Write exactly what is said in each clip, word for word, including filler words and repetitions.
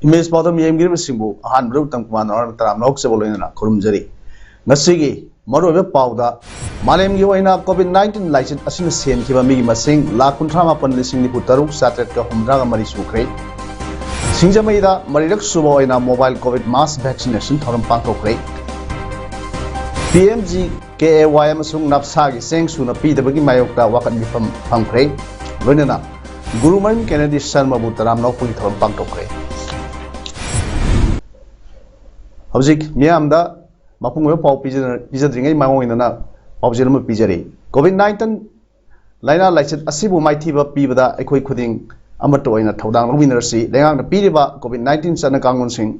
Image ꯄꯥꯎꯗ ꯃꯤꯌꯦꯡꯕꯤꯔꯤꯕꯁꯤꯡꯕꯨ ꯑꯍꯥꯟꯕꯗ ꯎꯇꯝ ꯀꯨꯃꯥꯔ ꯅꯣꯔꯥꯟ ꯇꯔꯥꯝꯅ ꯍꯧꯖꯕ ꯂꯣꯏꯅꯅ ꯈꯨꯔꯨꯝꯖꯔꯤ꯫ ꯉꯁꯤꯒꯤ ꯃꯔꯨꯑꯣꯏꯕ ꯄꯥꯎꯗ, ꯃꯥꯂꯦꯝꯒꯤ ꯑꯣꯏꯅ ꯀꯣꯚꯤꯗ ꯅꯥꯏꯟꯇꯤꯟ ꯂꯥꯏꯆꯠ ꯑꯁꯤꯅ ꯁꯦꯟꯈꯤꯕ ꯃꯤꯒꯤ ꯃꯁꯤꯡ ꯂꯥꯈ ꯀꯨꯟꯊ꯭ꯔꯥ ꯃꯥꯄꯟ ꯂꯤꯁꯤꯡ ꯅꯤꯐꯨ ꯇꯔꯨꯛ ꯆꯥꯇ꯭ꯔꯦꯠꯀ ꯍꯨꯝꯗ꯭ꯔꯥꯒ ꯃꯔꯤ ꯁꯨꯈ꯭ꯔꯦ꯫ ꯁꯤꯡꯖꯃꯩꯗ ꯃꯔꯤꯔꯛ ꯁꯨꯕ ꯑꯣꯏꯅ ꯃꯣꯕꯥꯏꯜ ꯀꯣꯚꯤꯗ ꯃꯥꯁ ꯚꯦꯛꯁꯤꯅꯦꯁꯟ ꯊꯧꯔꯝ ꯄꯥꯡꯊꯣꯛꯈ꯭ꯔꯦ꯫ ꯄꯤ ꯑꯦꯝ ꯖꯤ ꯀꯦ ꯑꯦ ꯋꯥꯏ ꯑꯃꯁꯨꯡ ꯅꯞꯁꯥꯒꯤ ꯆꯦꯡ ꯁꯨꯅ ꯄꯤꯗꯕꯒꯤ ꯃꯥꯌꯣꯛꯇ ꯋꯥꯀꯠ ꯃꯤꯐꯝ ꯐꯝꯈ꯭ꯔꯦ꯫ ꯂꯣꯏꯅꯅ ꯒꯨꯔꯨ ꯃꯌꯨꯝ ꯀꯦꯅꯦꯗꯤ ꯁꯔꯃꯕꯨ ꯇꯔꯥꯝ ꯂꯧꯔꯛꯄꯒꯤ ꯊꯧꯔꯝ ꯄꯥꯡꯊꯣꯛꯈ꯭ꯔꯦ꯫ ꯍꯧꯖꯤꯛ ꯃꯤꯌꯥꯝꯗ ꯃꯄꯨꯡ ꯑꯣꯏꯕ ꯄꯥꯎ ꯄꯤꯖ-, ꯄꯤꯖꯗ꯭ꯔꯤꯉꯩ ꯃꯃꯥꯡ ꯑꯣꯏꯅ ꯄꯥꯎꯖꯦꯜ ꯑꯃ ꯄꯤꯖꯔꯤ꯫ ꯀꯣꯚꯤꯗ ꯅꯥꯏꯟꯇꯤꯟ ꯂꯥꯏꯅꯥ ꯂꯥꯏꯆꯠ ꯑꯁꯤꯕꯨ ꯃꯥꯏꯊꯤꯕ ꯄꯤꯕꯗ ꯑꯩꯈꯣꯏ ꯈꯨꯗꯤꯡ ꯑꯃꯠꯇ ꯑꯣꯏꯅ ꯊꯧꯗꯥꯡ ꯂꯧꯃꯤꯟꯅꯔꯁꯤ꯫ ꯂꯩꯉꯥꯛꯅ ꯄꯤꯔꯤꯕ ꯀꯣꯚꯤꯗ ꯅꯥꯏꯟꯇꯤꯟ ꯆꯠꯅ ꯀꯥꯡꯂꯣꯟꯁꯤꯡ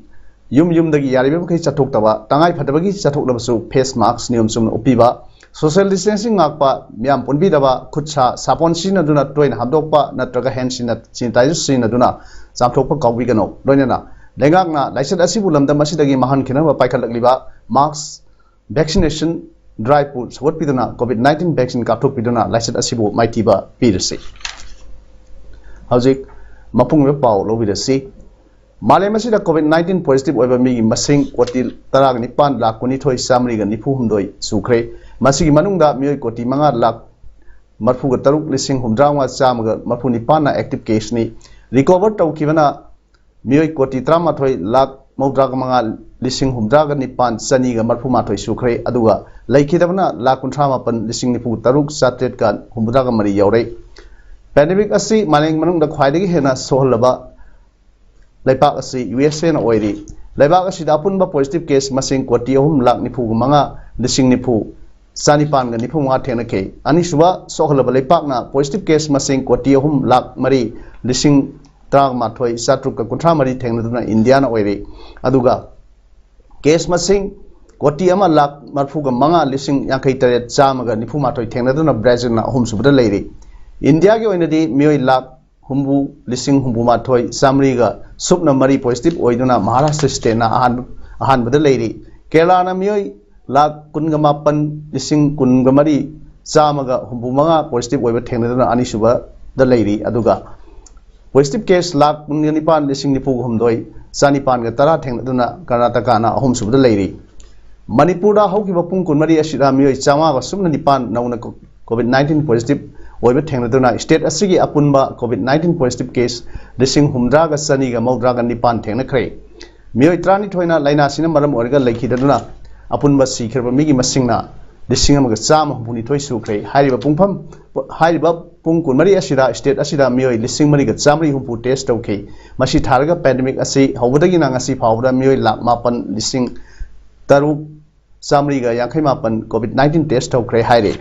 ꯌꯨꯝ ꯌꯨꯝꯗꯒꯤ ꯌꯥꯔꯤꯕ ꯃꯈꯩ ꯆꯠꯊꯣꯛꯇꯕ, ꯇꯉꯥꯏ ꯐꯗꯕꯒꯤ ꯆꯠꯊꯣꯛꯂꯕꯁꯨ ꯐꯦꯁ ꯃꯥꯛꯁ ꯅꯤꯌꯣꯝ ꯆꯨꯝꯅ ꯎꯞꯄꯤꯕ, ꯁꯣꯁꯤꯌꯦꯜ ꯗꯤꯁꯇꯦꯟꯁꯤꯡ ꯉꯥꯛꯄ, ꯃꯤꯌꯥꯝ ꯄꯨꯟꯕꯤꯗꯕ, ꯈꯨꯠ ꯁꯥ ꯁꯥꯄꯣꯟ ꯁꯤꯖꯤꯟꯅꯗꯨꯅ ꯇꯣꯏꯅ ꯍꯥꯝꯗꯣꯛꯄ ꯅꯠꯇ꯭ꯔꯒ ꯍꯦꯟ ꯁꯤꯖꯤꯟꯅ-, ꯁꯦꯅꯤꯇꯥꯏꯖꯔ ꯁꯤꯖꯤꯟꯅꯗꯨꯅ ꯆꯥꯝꯊꯣꯛꯄ ꯀꯥꯎꯕꯤꯒꯅꯨ꯫ ꯂꯣꯏꯅꯅ ꯂꯩꯉꯥꯛꯅ ꯂꯥꯏꯆꯠ ꯑꯁꯤꯕꯨ ꯂꯝꯗꯝ ꯑꯁꯤꯗꯒꯤ ꯃꯥꯡꯍꯟꯈꯤꯅꯕ ꯄꯥꯏꯈꯠꯂꯛꯂꯤꯕ ꯃꯥꯛꯁ ꯚꯦꯛꯁꯤꯅꯦꯁꯟ ꯗ꯭ꯔꯥꯏꯚꯄꯨ ꯁꯧꯒꯠꯄꯤꯗꯨꯅ ꯀꯣꯚꯤꯗ ꯅꯥꯏꯟꯇꯤꯟ ꯚꯦꯛꯁꯤꯟ ꯀꯥꯞꯊꯣꯛꯄꯤꯗꯨꯅ ꯂꯥꯏꯆꯠ ꯑꯁꯤꯕꯨ ꯃꯥꯏꯊꯤꯕ ꯄꯤꯔꯁꯤ꯫ ꯍꯧꯖꯤꯛ ꯃꯄꯨꯡ ꯑꯣꯏꯕ ꯄꯥꯎ ꯂꯧꯕꯤꯔꯁꯤ꯫ ꯃꯥꯂꯦꯝ ꯑꯁꯤꯗ ꯀꯣꯚꯤꯗ ꯅꯥꯏꯟꯇꯤꯟ ꯄꯣꯖꯤꯇꯤꯚ ꯑꯣꯏꯕ ꯃꯤꯒꯤ ꯃꯁꯤꯡ ꯀꯣꯇꯤ ꯇꯔꯥꯒ ꯅꯤꯄꯥꯟ ꯂꯥꯈ ꯀꯨꯟꯅꯤꯊꯣꯏ ꯆꯥꯃꯔꯤꯒ ꯅꯤꯐꯨ ꯍꯨꯝꯗꯣꯏ ꯁꯨꯈ꯭ꯔꯦ꯫ ꯃꯁꯤꯒꯤ ꯃꯅꯨꯡꯗ ꯃꯤꯑꯣꯏ ꯀꯣꯇꯤ ꯃꯉꯥ ꯂꯥꯈ ꯃꯔꯐꯨꯒ ꯇꯔꯨꯛ ꯂꯤꯁꯤꯡ ꯍꯨꯝꯗ꯭ꯔꯥ ꯃꯉꯥ ꯆꯥꯝꯃꯒ ꯃꯔꯐꯨ ꯅꯤꯄꯥꯟꯅ ꯑꯦꯛꯇꯤꯚ ꯀꯦꯁꯅꯤ꯫ ꯔꯤꯀꯣꯚꯔ ꯇꯧꯈꯤꯕꯅ ꯃꯤꯑꯣꯏ ꯀꯣꯇꯤ ꯇꯔꯥꯃꯥꯊꯣꯏ ꯂꯥꯈ ꯃꯧꯗ꯭ꯔꯥꯒ ꯃꯉꯥ ꯂꯤꯁꯤꯡ ꯍꯨꯝꯗ꯭ꯔꯥꯒ ꯅꯤꯄꯥꯟ ꯆꯅꯤꯒ ꯃꯔꯐꯨ ꯃꯥꯊꯣꯏ ꯁꯨꯈ꯭ꯔꯦ, ꯑꯗꯨꯒ ꯂꯩꯈꯤꯗꯕꯅ ꯂꯥꯈ ꯀꯨꯟꯊ꯭ꯔꯥ ꯃꯥꯄꯟ ꯂꯤꯁꯤꯡ ꯅꯤꯐꯨ ꯇꯔꯨꯛ ꯆꯥꯇ꯭ꯔꯦꯠꯀ ꯍꯨꯝꯐꯨꯇꯔꯥꯒ ꯃꯔꯤ ꯌꯧꯔꯦ꯫ ꯄꯦꯟꯗꯦꯃꯤꯛ ꯑꯁꯤ ꯃꯥꯂꯦꯝ ꯃꯅꯨꯡꯗ ꯈ꯭ꯋꯥꯏꯗꯒꯤ ꯍꯦꯟꯅ ꯁꯣꯛꯍꯜꯂꯕ ꯂꯩꯕꯥꯛ ꯑꯁꯤ ꯌꯨ ꯑꯦꯁ ꯑꯦꯅ ꯑꯣꯏꯔꯤ꯫ ꯂꯩꯕꯥꯛ ꯑꯁꯤꯗ ꯑꯄꯨꯟꯕ ꯄꯣꯖꯤꯇꯤꯚ ꯀꯦꯁ ꯃꯁꯤꯡ ꯀꯣꯇꯤ ꯑꯍꯨꯝ ꯂꯥꯈ ꯅꯤꯐꯨꯒ ꯃꯉꯥ ꯂꯤꯁꯤꯡ ꯅꯤꯐꯨ ꯆꯥꯅꯤꯄꯥꯟꯒ ꯅꯤꯐꯨ ꯃꯉꯥ ꯊꯦꯡꯅꯈꯤ꯫ ꯑꯅꯤꯁꯨꯕ ꯁꯣꯛꯍꯜꯂꯕ ꯂꯩꯄꯥꯛꯅ ꯄꯣꯖꯤꯇꯤꯚ ꯀꯦꯁ ꯃꯁꯤꯡ ꯀꯣꯇꯤ ꯑꯍꯨꯝ ꯂꯥꯈ ꯃꯔꯤ ꯂꯤꯁꯤꯡ ꯇꯔꯥꯃꯥꯊꯣꯏ ꯆꯥꯇ꯭ꯔꯨꯛꯀ ꯀꯨꯟꯊ꯭ꯔꯥ ꯃꯔꯤ ꯊꯦꯡꯅꯗꯨꯅ ꯏꯟꯗꯤꯌꯥꯅ ꯑꯣꯏꯔꯤ꯫ ꯑꯗꯨꯒ ꯀꯦꯁ ꯃꯁꯤꯡ ꯀꯣꯇꯤ ꯑꯃ ꯂꯥꯈ ꯃꯔꯐꯨꯒ ꯃꯉꯥ ꯂꯤꯁꯤꯡ ꯌꯥꯡꯈꯩ ꯇꯔꯦꯠ ꯆꯥꯝꯃꯒ ꯅꯤꯐꯨ ꯃꯥꯊꯣꯏ ꯊꯦꯡꯅꯗꯨꯅ ꯕ꯭ꯔꯥꯖꯤꯜꯅ ꯑꯍꯨꯝꯁꯨꯕꯗ ꯂꯩꯔꯤ꯫ ꯏꯟꯗꯤꯌꯥꯒꯤ ꯑꯣꯏꯅꯗꯤ ꯃꯤꯑꯣꯏ ꯂꯥꯈ ꯍꯨꯝꯐꯨ ꯂꯤꯁꯤꯡ ꯍꯨꯝꯐꯨ ꯃꯥꯊꯣꯏ ꯆꯥꯃꯔꯤꯒ ꯁꯨꯞꯅ ꯃꯔꯤ ꯄꯣꯖꯤꯇꯤꯚ ꯑꯣꯏꯗꯨꯅ ꯃꯍꯥꯔꯥꯁꯇ꯭ꯔ ꯁ꯭ꯇꯦꯠꯅ ꯑꯍꯥꯟꯕ, ꯑꯍꯥꯟꯕꯗ ꯂꯩꯔꯤ꯫ ꯀꯦꯔꯂꯥꯅ ꯃꯤꯑꯣꯏ ꯂꯥꯈ ꯀꯨꯟꯒ ꯃꯥꯄꯟ ꯂꯤꯁꯤꯡ ꯀꯨꯟꯒ ꯃꯔꯤ ꯆꯥꯝꯃꯒ ꯍꯨꯝꯐꯨ ꯃꯉꯥ ꯄꯣꯖꯤꯇꯤꯚ ꯑꯣꯏꯕ ꯊꯦꯡꯅꯗꯨꯅ ꯑꯅꯤꯁꯨꯕꯗ ꯂꯩꯔꯤ꯫ ꯑꯗꯨꯒ Positive case ꯂꯥꯈ ꯀꯨꯟꯒ ꯅꯤꯄꯥꯟ ꯂꯤꯁꯤꯡ ꯅꯤꯐꯨꯒ ꯍꯨꯝꯗꯣꯏ ꯆꯥꯅꯤꯄꯥꯟꯒ ꯇꯔꯥ ꯊꯦꯡꯅꯗꯨꯅ ꯀꯔꯅꯥꯇꯀꯥꯅ ꯑꯍꯨꯝꯁꯨꯕꯗ ꯂꯩꯔꯤ꯫ ꯃꯅꯤꯄꯨꯔꯗ ꯍꯧꯈꯤꯕ ꯄꯨꯡ ꯀꯨꯟꯃꯔꯤ ꯑꯁꯤꯗ ꯃꯤꯑꯣꯏ ꯆꯥꯝꯃꯉꯥꯒ ꯁꯨꯞꯅ ꯅꯤꯄꯥꯟ ꯅꯧꯅ ꯀꯣ-, COVID nineteen positive ꯑꯣꯏꯕ ꯊꯦꯡꯅꯗꯨꯅ state ꯑꯁꯤꯒꯤ ꯑꯄꯨꯟꯕ COVID nineteen positive case ꯂꯤꯁꯤꯡ ꯍꯨꯝꯐꯨꯇꯔꯥꯒ ꯆꯅꯤꯒ ꯃꯧꯗ꯭ꯔꯥꯒ ꯅꯤꯄꯥꯟ ꯊꯦꯡꯅꯈ꯭ꯔꯦ꯫ ꯃꯤꯑꯣꯏ ꯇꯔꯥꯅꯤꯊꯣꯏꯅ ꯂꯥꯏꯅꯥꯁꯤꯅ ꯃꯔꯝ ꯑꯣꯏꯔꯒ ꯂꯩꯈꯤꯗꯗꯨꯅ ꯑꯄꯨꯟꯕ ꯁꯤꯈ꯭ꯔꯕ ꯃꯤꯒꯤ ꯃꯁꯤꯡꯅ ꯂꯤꯁꯤꯡ ꯑꯃꯒ ꯆꯥꯝꯃ ꯍꯨꯝꯐꯨꯅꯤꯊꯣꯏ ꯁꯨꯈ꯭ꯔꯦ꯫ ꯍꯥꯏꯔꯤꯕ ꯄꯨꯡꯐꯝ, ꯍꯥꯏꯔꯤꯕ ꯄꯨꯡ ꯀꯨꯟꯃꯔꯤ ꯑꯁꯤꯗ state ꯑꯁꯤꯗ ꯃꯤꯑꯣꯏ ꯂꯤꯁꯤꯡ ꯃꯔꯤꯒ ꯆꯥꯝꯃꯔꯤ ꯍꯨꯝꯐꯨ test ꯇꯧꯈꯤ꯫ ꯃꯁꯤ ꯊꯥꯔꯒ pandemic ꯑꯁꯤ ꯍꯧꯕꯗꯒꯤꯅ ꯉꯁꯤ ꯐꯥꯎꯕꯗ ꯃꯤꯑꯣꯏ ꯂꯥꯈ ꯃꯥꯄꯟ ꯂꯤꯁꯤꯡ ꯇꯔꯨꯛ ꯆꯥꯝꯃꯔꯤꯒ ꯌꯥꯡꯈꯩ ꯃꯥꯄꯟ COVID nineteen test ꯇꯧꯈ꯭ꯔꯦ ꯍꯥꯏꯔꯤ꯫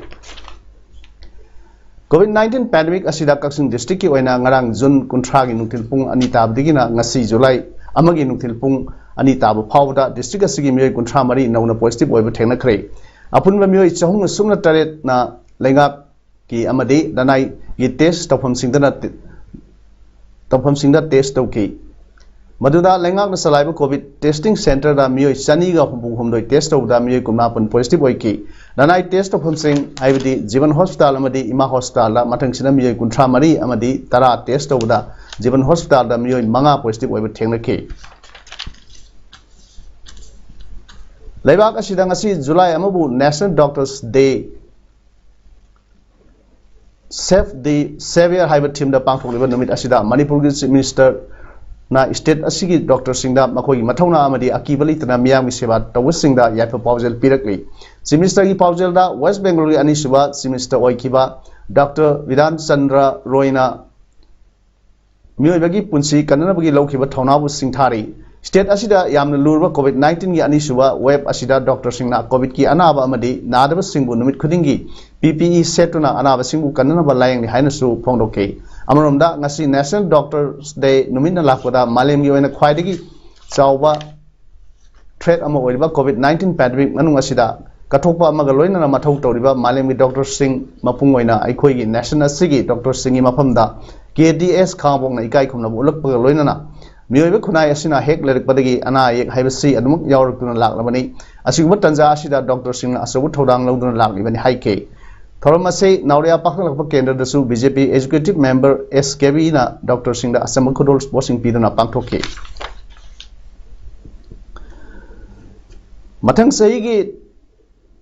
COVID nineteen pandemic ꯑꯁꯤꯗ ꯀꯛꯆꯤꯡ district ꯀꯤ ꯑꯣꯏꯅ ꯉꯔꯥꯡ June ꯀꯨꯟꯊ꯭ꯔꯥꯒꯤ ꯅꯨꯡꯊꯤꯜ ꯄꯨꯡ ꯑꯅꯤ ꯇꯥꯕꯗꯒꯤꯅ ꯉꯁꯤ July ꯑꯃꯒꯤ ꯅꯨꯡꯊꯤꯜ ꯄꯨꯡ ꯑꯅꯤ ꯇꯥꯕ ꯐꯥꯎꯕꯗ district ꯑꯁꯤꯒꯤ ꯃꯤꯑꯣꯏ ꯀꯨꯟꯊ꯭ꯔꯥ ꯃꯔꯤ ꯅꯧꯅ positive ꯑꯣꯏꯕ ꯊꯦꯡꯅꯈ꯭ꯔꯦ꯫ ꯑꯄꯨꯟꯕ ꯃꯤꯑꯣꯏ ꯆꯍꯨꯝꯒ ꯁꯨꯞꯅ ꯇꯔꯦꯠꯅ ꯂꯩꯉꯥꯛꯀꯤ ꯑꯃꯗꯤ ꯂꯅꯥꯏꯒꯤ test ꯇꯧꯐꯝꯁꯤꯡꯗꯅ ꯇꯧꯐꯝꯁꯤꯡꯗ test ꯇꯧꯈꯤ꯫ ꯃꯗꯨꯗ ꯂꯩꯉꯥꯛꯅ ꯆꯂꯥꯏꯕ COVID testing centre ꯗ ꯃꯤꯑꯣꯏ ꯆꯅꯤꯒ ꯍꯨꯝꯐꯨ ꯍꯨꯝꯗꯣꯏ test ꯇꯧꯕꯗ ꯃꯤꯑꯣꯏ ꯀꯨꯟꯃꯥꯄꯟ positive ꯑꯣꯏꯈꯤ꯫ ꯂꯅꯥꯏ test ꯇꯧꯐꯝꯁꯤꯡ ꯍꯥꯏꯕꯗꯤ ꯖꯤꯕꯟ hospital ꯑꯃꯗꯤ ꯏꯃꯥ hospital ꯗ ꯃꯊꯪꯁꯤꯅ ꯃꯤꯑꯣꯏ ꯀꯨꯟꯊ꯭ꯔꯥ ꯃꯔꯤ ꯑꯃꯗꯤ ꯇꯔꯥ test ꯇꯧꯕꯗ ꯖꯤꯕꯟ hospital ꯗ ꯃꯤꯑꯣꯏ ꯃꯉꯥ positive ꯑꯣꯏꯕ ꯊꯦꯡꯅꯈꯤ꯫ ꯂꯩꯕꯥꯛ ꯑꯁꯤꯗ ꯉꯁꯤ July ꯑꯃꯕꯨ National Doctors Day Save the Saviour ꯍꯥꯏꯕ theme ꯗ ꯄꯥꯡꯊꯣꯛꯂꯤꯕ ꯅꯨꯃꯤꯠ ꯑꯁꯤꯗ ꯃꯅꯤꯄꯨꯔꯒꯤ Chief Minister ꯅ state ꯑꯁꯤꯒꯤ doctor ꯁꯤꯡꯗ ꯃꯈꯣꯏꯒꯤ ꯃꯊꯧꯅꯥ ꯑꯃꯗꯤ ꯑꯀꯤꯕ ꯂꯩꯇꯅ ꯃꯤꯌꯥꯝꯒꯤ ꯁꯦꯕꯥ ꯇꯧꯕꯁꯤꯡꯗ ꯌꯥꯏꯐ ꯄꯥꯎꯖꯦꯜ ꯄꯤꯔꯛꯂꯤ꯫ Chief Minister ꯒꯤ ꯄꯥꯎꯖꯦꯜꯗ West Bengal ꯒꯤ ꯑꯅꯤꯁꯨꯕ Chief Minister ꯑꯣꯏꯈꯤꯕ Doctor ꯕꯤꯙꯥꯟ ꯆꯟꯗ꯭ꯔ ꯔꯣꯏꯅ ꯃꯤꯑꯣꯏꯕꯒꯤ ꯄꯨꯟꯁꯤ ꯀꯟꯅꯅꯕꯒꯤ ꯂꯧꯈꯤꯕ ꯊꯧꯅꯥꯕꯨ ꯁꯤꯡꯊꯥꯔꯤ꯫ State ꯑꯁꯤꯗ ꯌꯥꯝꯅ ꯂꯨꯔꯕ COVID nineteen ꯒꯤ ꯑꯅꯤꯁꯨꯕ wave ꯑꯁꯤꯗ doctor ꯁꯤꯡꯅ COVID ꯀꯤ ꯑꯅꯥꯕ ꯑꯃꯗꯤ ꯅꯥꯗꯕꯁꯤꯡꯕꯨ ꯅꯨꯃꯤꯠ ꯈꯨꯗꯤꯡꯒꯤ P P E ꯁꯦꯠꯇꯨꯅ ꯑꯅꯥꯕꯁꯤꯡꯕꯨ ꯀꯟꯅꯅꯕ ꯂꯥꯌꯦꯡꯂꯤ ꯍꯥꯏꯅꯁꯨ ꯐꯣꯡꯗꯣꯛꯈꯤ꯫ ꯑꯃꯔꯣꯝꯗ ꯉꯁꯤ National Doctors Day ꯅꯨꯃꯤꯠꯅ ꯂꯥꯛꯄꯗ ꯃꯥꯂꯦꯝꯒꯤ ꯑꯣꯏꯅ ꯈ꯭ꯋꯥꯏꯗꯒꯤ ꯆꯥꯎꯕ threat ꯑꯃ ꯑꯣꯏꯔꯤꯕ COVID nineteen pandemic ꯃꯅꯨꯡ ꯑꯁꯤꯗ ꯀꯠꯊꯣꯛꯄ ꯑꯃꯒ ꯂꯣꯏꯅꯅ ꯃꯊꯧ ꯇꯧꯔꯤꯕ ꯃꯥꯂꯦꯝꯒꯤ doctor ꯁꯤꯡ, ꯃꯄꯨꯡ ꯑꯣꯏꯅ ꯑꯩꯈꯣꯏꯒꯤ nation ꯑꯁꯤꯒꯤ doctor ꯁꯤꯡꯒꯤ ꯃꯐꯝꯗ K D S ꯈꯥꯉꯕꯣꯛꯅ ꯏꯀꯥꯏ ꯈꯨꯝꯅꯕ ꯎꯠꯂꯛꯄꯒ ꯂꯣꯏꯅꯅ ꯃꯤꯑꯣꯏꯕ ꯈꯨꯟꯅꯥꯏ ꯑꯁꯤꯅ ꯍꯦꯛ ꯂꯩꯔꯛꯄꯗꯒꯤ ꯑꯅꯥ ꯑꯌꯦꯛ ꯍꯥꯏꯕꯁꯤ ꯑꯗꯨꯃꯛ ꯌꯥꯎꯔꯛꯇꯨꯅ ꯂꯥꯛꯂꯕꯅꯤ꯫ ꯑꯁꯤꯒꯨꯝꯕ ꯇꯥꯟꯖꯥ ꯑꯁꯤꯗ doctor ꯁꯤꯡꯅ ꯑꯆꯧꯕ ꯊꯧꯗꯥꯡ ꯂꯧꯗꯨꯅ ꯂꯥꯛꯂꯤꯕꯅꯤ ꯍꯥꯏꯈꯤ꯫ ꯊꯧꯔꯝ ꯑꯁꯤ ꯅꯥꯎꯔꯤꯌꯥ ꯄꯥꯡꯊꯣꯛꯂꯛꯄ ꯀꯦꯟꯗ꯭ꯔꯗꯁꯨ ꯕꯤ ꯖꯦ ꯄꯤ ꯑꯦꯛꯖꯤꯀ꯭ꯌꯨꯇꯤꯚ ꯃꯦꯝꯕꯔ ꯑꯦꯁ ꯀꯦꯕꯤꯅ ꯗꯣꯛꯇꯔꯁꯤꯡꯗ ꯑꯆꯝꯕ ꯈꯨꯗꯣꯜ ꯄꯣꯠꯁꯤꯡ ꯄꯤꯗꯨꯅ ꯄꯥꯡꯊꯣꯛꯈꯤ꯫ ꯃꯊꯪ ꯆꯍꯤꯒꯤ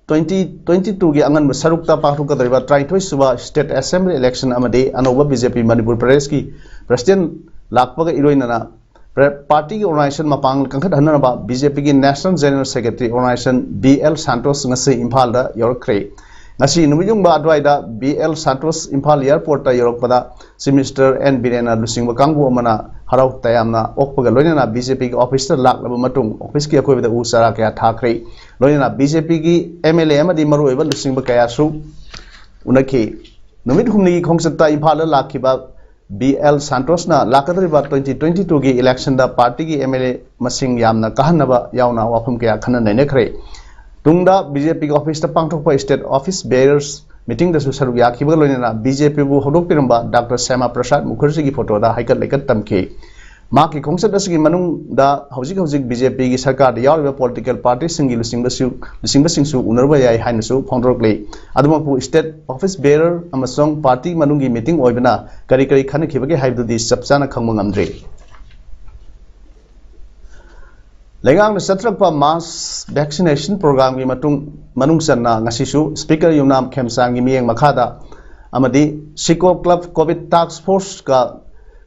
ꯇ꯭ꯋꯦꯟꯇꯤ ꯇ꯭ꯋꯦꯟꯇꯤ ꯇꯨꯒꯤ ꯑꯉꯟꯕ ꯁꯔꯨꯛꯇ ꯄꯥꯡꯊꯣꯛꯀꯗꯧꯔꯤꯕ ꯇꯔꯥꯅꯤꯊꯣꯏ ꯁꯨꯕ ꯁ꯭ꯇꯦꯠ ꯑꯦꯁꯦꯝꯕ꯭ꯂꯤ ꯏꯂꯦꯛꯁꯟ ꯑꯃꯗꯤ ꯑꯅꯧꯕ ꯕꯤ ꯖꯦ ꯄꯤ ꯃꯅꯤꯄꯨꯔ ꯄ꯭ꯔꯗꯦꯁꯀꯤ ꯄ꯭ꯔꯁꯤꯗꯦꯟ ꯂꯥꯛꯄꯒ ꯏꯔꯣꯏꯅꯅ ꯄ꯭ꯔ-, ꯄꯥꯔꯇꯤꯒꯤ ꯑꯣꯔꯒꯅꯥꯏꯖꯦꯁꯟ ꯃꯄꯥꯡꯒꯜ ꯀꯟꯈꯠꯍꯟꯅꯕ ꯕꯤ ꯖꯦ ꯄꯤꯒꯤ national general secretary organisation B L Santosh ꯉꯁꯤ ꯏꯝꯐꯥꯜꯗ ꯌꯧꯔꯛꯈ꯭ꯔꯦ꯫ ꯉꯁꯤ ꯅꯨꯃꯤꯠ ꯌꯨꯡꯕ ꯑꯗꯨꯋꯥꯏꯗ ꯕꯤ ꯑꯦꯜ ꯁꯥꯟꯇꯣꯁ ꯏꯝꯐꯥꯜ ꯑꯦꯌꯔꯄꯣꯔꯠꯇ ꯌꯧꯔꯛꯄꯗ ꯆꯤꯐ ꯃꯤꯅꯤꯁꯇꯔ ꯑꯦꯟ ꯕꯤꯔꯦꯟꯅ ꯂꯨꯆꯤꯡꯕ ꯀꯥꯡꯕꯨ ꯑꯃꯅ ꯍꯔꯥꯎ ꯇꯌꯥꯝꯅ ꯑꯣꯛꯄꯒ ꯂꯣꯏꯅꯅ ꯕꯤ ꯖꯦ ꯄꯤꯒꯤ ꯑꯣꯐꯤꯁꯇ ꯂꯥꯛꯂꯕ ꯃꯇꯨꯡ ꯑꯣꯐꯤꯁꯀꯤ ꯑꯀꯣꯏꯕꯗ ꯎ ꯆꯥꯔꯥ ꯀꯌꯥ ꯊꯥꯈ꯭ꯔꯦ꯫ ꯂꯣꯏꯅꯅ ꯕꯤ ꯖꯦ ꯄꯤꯒꯤ ꯑꯦꯝ ꯑꯦꯜ ꯑꯦ ꯑꯃꯗꯤ ꯃꯔꯨꯑꯣꯏꯕ ꯂꯨꯆꯤꯡꯕ ꯀꯌꯥꯁꯨ ꯎꯅꯈꯤ꯫ ꯅꯨꯃꯤꯠ ꯍꯨꯝꯅꯤꯒꯤ ꯈꯣꯡꯆꯠꯇ ꯏꯝꯐꯥꯜꯗ ꯂꯥꯛꯈꯤꯕ ꯕꯤ ꯑꯦꯜ ꯁꯥꯟꯇꯣꯁꯅ ꯂꯥꯛꯀꯗꯧꯔꯤꯕ ꯇ꯭ꯋꯦꯟꯇꯤ ꯇ꯭ꯋꯦꯟꯇꯤ ꯇꯨꯒꯤ ꯏꯂꯦꯛꯁꯟꯗ ꯄꯥꯔꯇꯤꯒꯤ ꯑꯦꯝ ꯑꯦꯜ ꯑꯦ ꯃꯁꯤꯡ ꯌꯥꯝꯅ ꯀꯥꯍꯟꯅꯕ ꯌꯥꯎꯅ ꯋꯥꯐꯝ ꯀꯌꯥ ꯈꯟꯅ ꯅꯩꯅꯈ꯭ꯔꯦ꯫ ꯇꯨꯡꯗ ꯕꯤ ꯖꯦ ꯄꯤꯒꯤ ꯑꯣꯐꯤꯁꯇ ꯄꯥꯡꯊꯣꯛꯄ ꯁ꯭ꯇꯦꯠ ꯑꯣꯐꯤꯁ ꯕꯦꯌꯔꯁ ꯃꯤꯇꯤꯡꯗꯁꯨ ꯁꯔꯨꯛ ꯌꯥꯈꯤꯕꯒ ꯂꯣꯏꯅꯅ ꯕꯤ ꯖꯦ ꯄꯤꯕꯨ ꯍꯧꯗꯣꯛꯄꯤꯔꯝꯕ ꯗꯥꯛꯇꯔ ꯁ꯭ꯌꯥꯃꯥ ꯄ꯭ꯔꯁꯥꯗ ꯃꯨꯈꯔꯖꯤꯒꯤ ꯐꯣꯇꯣꯗ ꯍꯩꯀꯠ ꯂꯩꯀꯠ ꯇꯝꯈꯤ꯫ ꯃꯍꯥꯛꯀꯤ ꯈꯣꯡꯆꯠ ꯑꯁꯤꯒꯤ ꯃꯅꯨꯡꯗ ꯍꯧꯖꯤꯛ ꯍꯧꯖꯤꯛ ꯕꯤ ꯖꯦ ꯄꯤꯒꯤ ꯁꯔꯀꯥꯔꯗ ꯌꯥꯎꯔꯤꯕ ꯄꯣꯂꯤꯇꯤꯀꯦꯜ ꯄꯥꯔꯇꯤꯁꯤꯡꯒꯤ ꯂꯨꯆꯤꯡꯕꯁꯨ, ꯂꯨꯆꯤꯡꯕꯁꯤꯡꯁꯨ ꯎꯅꯔꯨꯕ ꯌꯥꯏ ꯍꯥꯏꯅꯁꯨ ꯐꯣꯡꯗꯣꯔꯛꯂꯤ꯫ ꯑꯗꯨꯃꯛꯄꯨ ꯁ꯭ꯇꯦꯠ ꯑꯣꯐꯤꯁ ꯕꯦꯌꯔ ꯑꯃꯁꯨꯡ ꯄꯥꯔꯇꯤ ꯃꯅꯨꯡꯒꯤ ꯃꯤꯇꯤꯡ ꯑꯣꯏꯕꯅ ꯀꯔꯤ ꯀꯔꯤ ꯈꯟꯅꯈꯤꯕꯒꯦ ꯍꯥꯏꯕꯗꯨꯗꯤ ꯆꯞ ꯆꯥꯅ ꯈꯪꯕ ꯉꯝꯗ꯭ꯔꯤ꯫ ꯂꯩꯉꯥꯛꯅ ꯆꯠꯊꯔꯛꯄ ꯃꯥꯁ ꯚꯦꯛꯁꯤꯅꯦꯁꯟ ꯄ꯭ꯔꯣꯒ꯭ꯔꯥꯝꯒꯤ ꯃꯇꯨꯡ, ꯃꯅꯨꯡ ꯆꯟꯅ ꯉꯁꯤꯁꯨ ꯁ꯭ꯄꯤꯀꯔ ꯌꯨꯝꯅꯥꯝ ꯈꯦꯝꯆꯥꯟꯒꯤ ꯃꯤꯠꯌꯦꯡ ꯃꯈꯥꯗ ꯑꯃꯗꯤ ꯁꯤꯀꯣ ꯀ꯭ꯂꯕ ꯀꯣꯚꯤꯗ ꯇꯥꯛꯁ ꯐꯣꯔꯁꯀ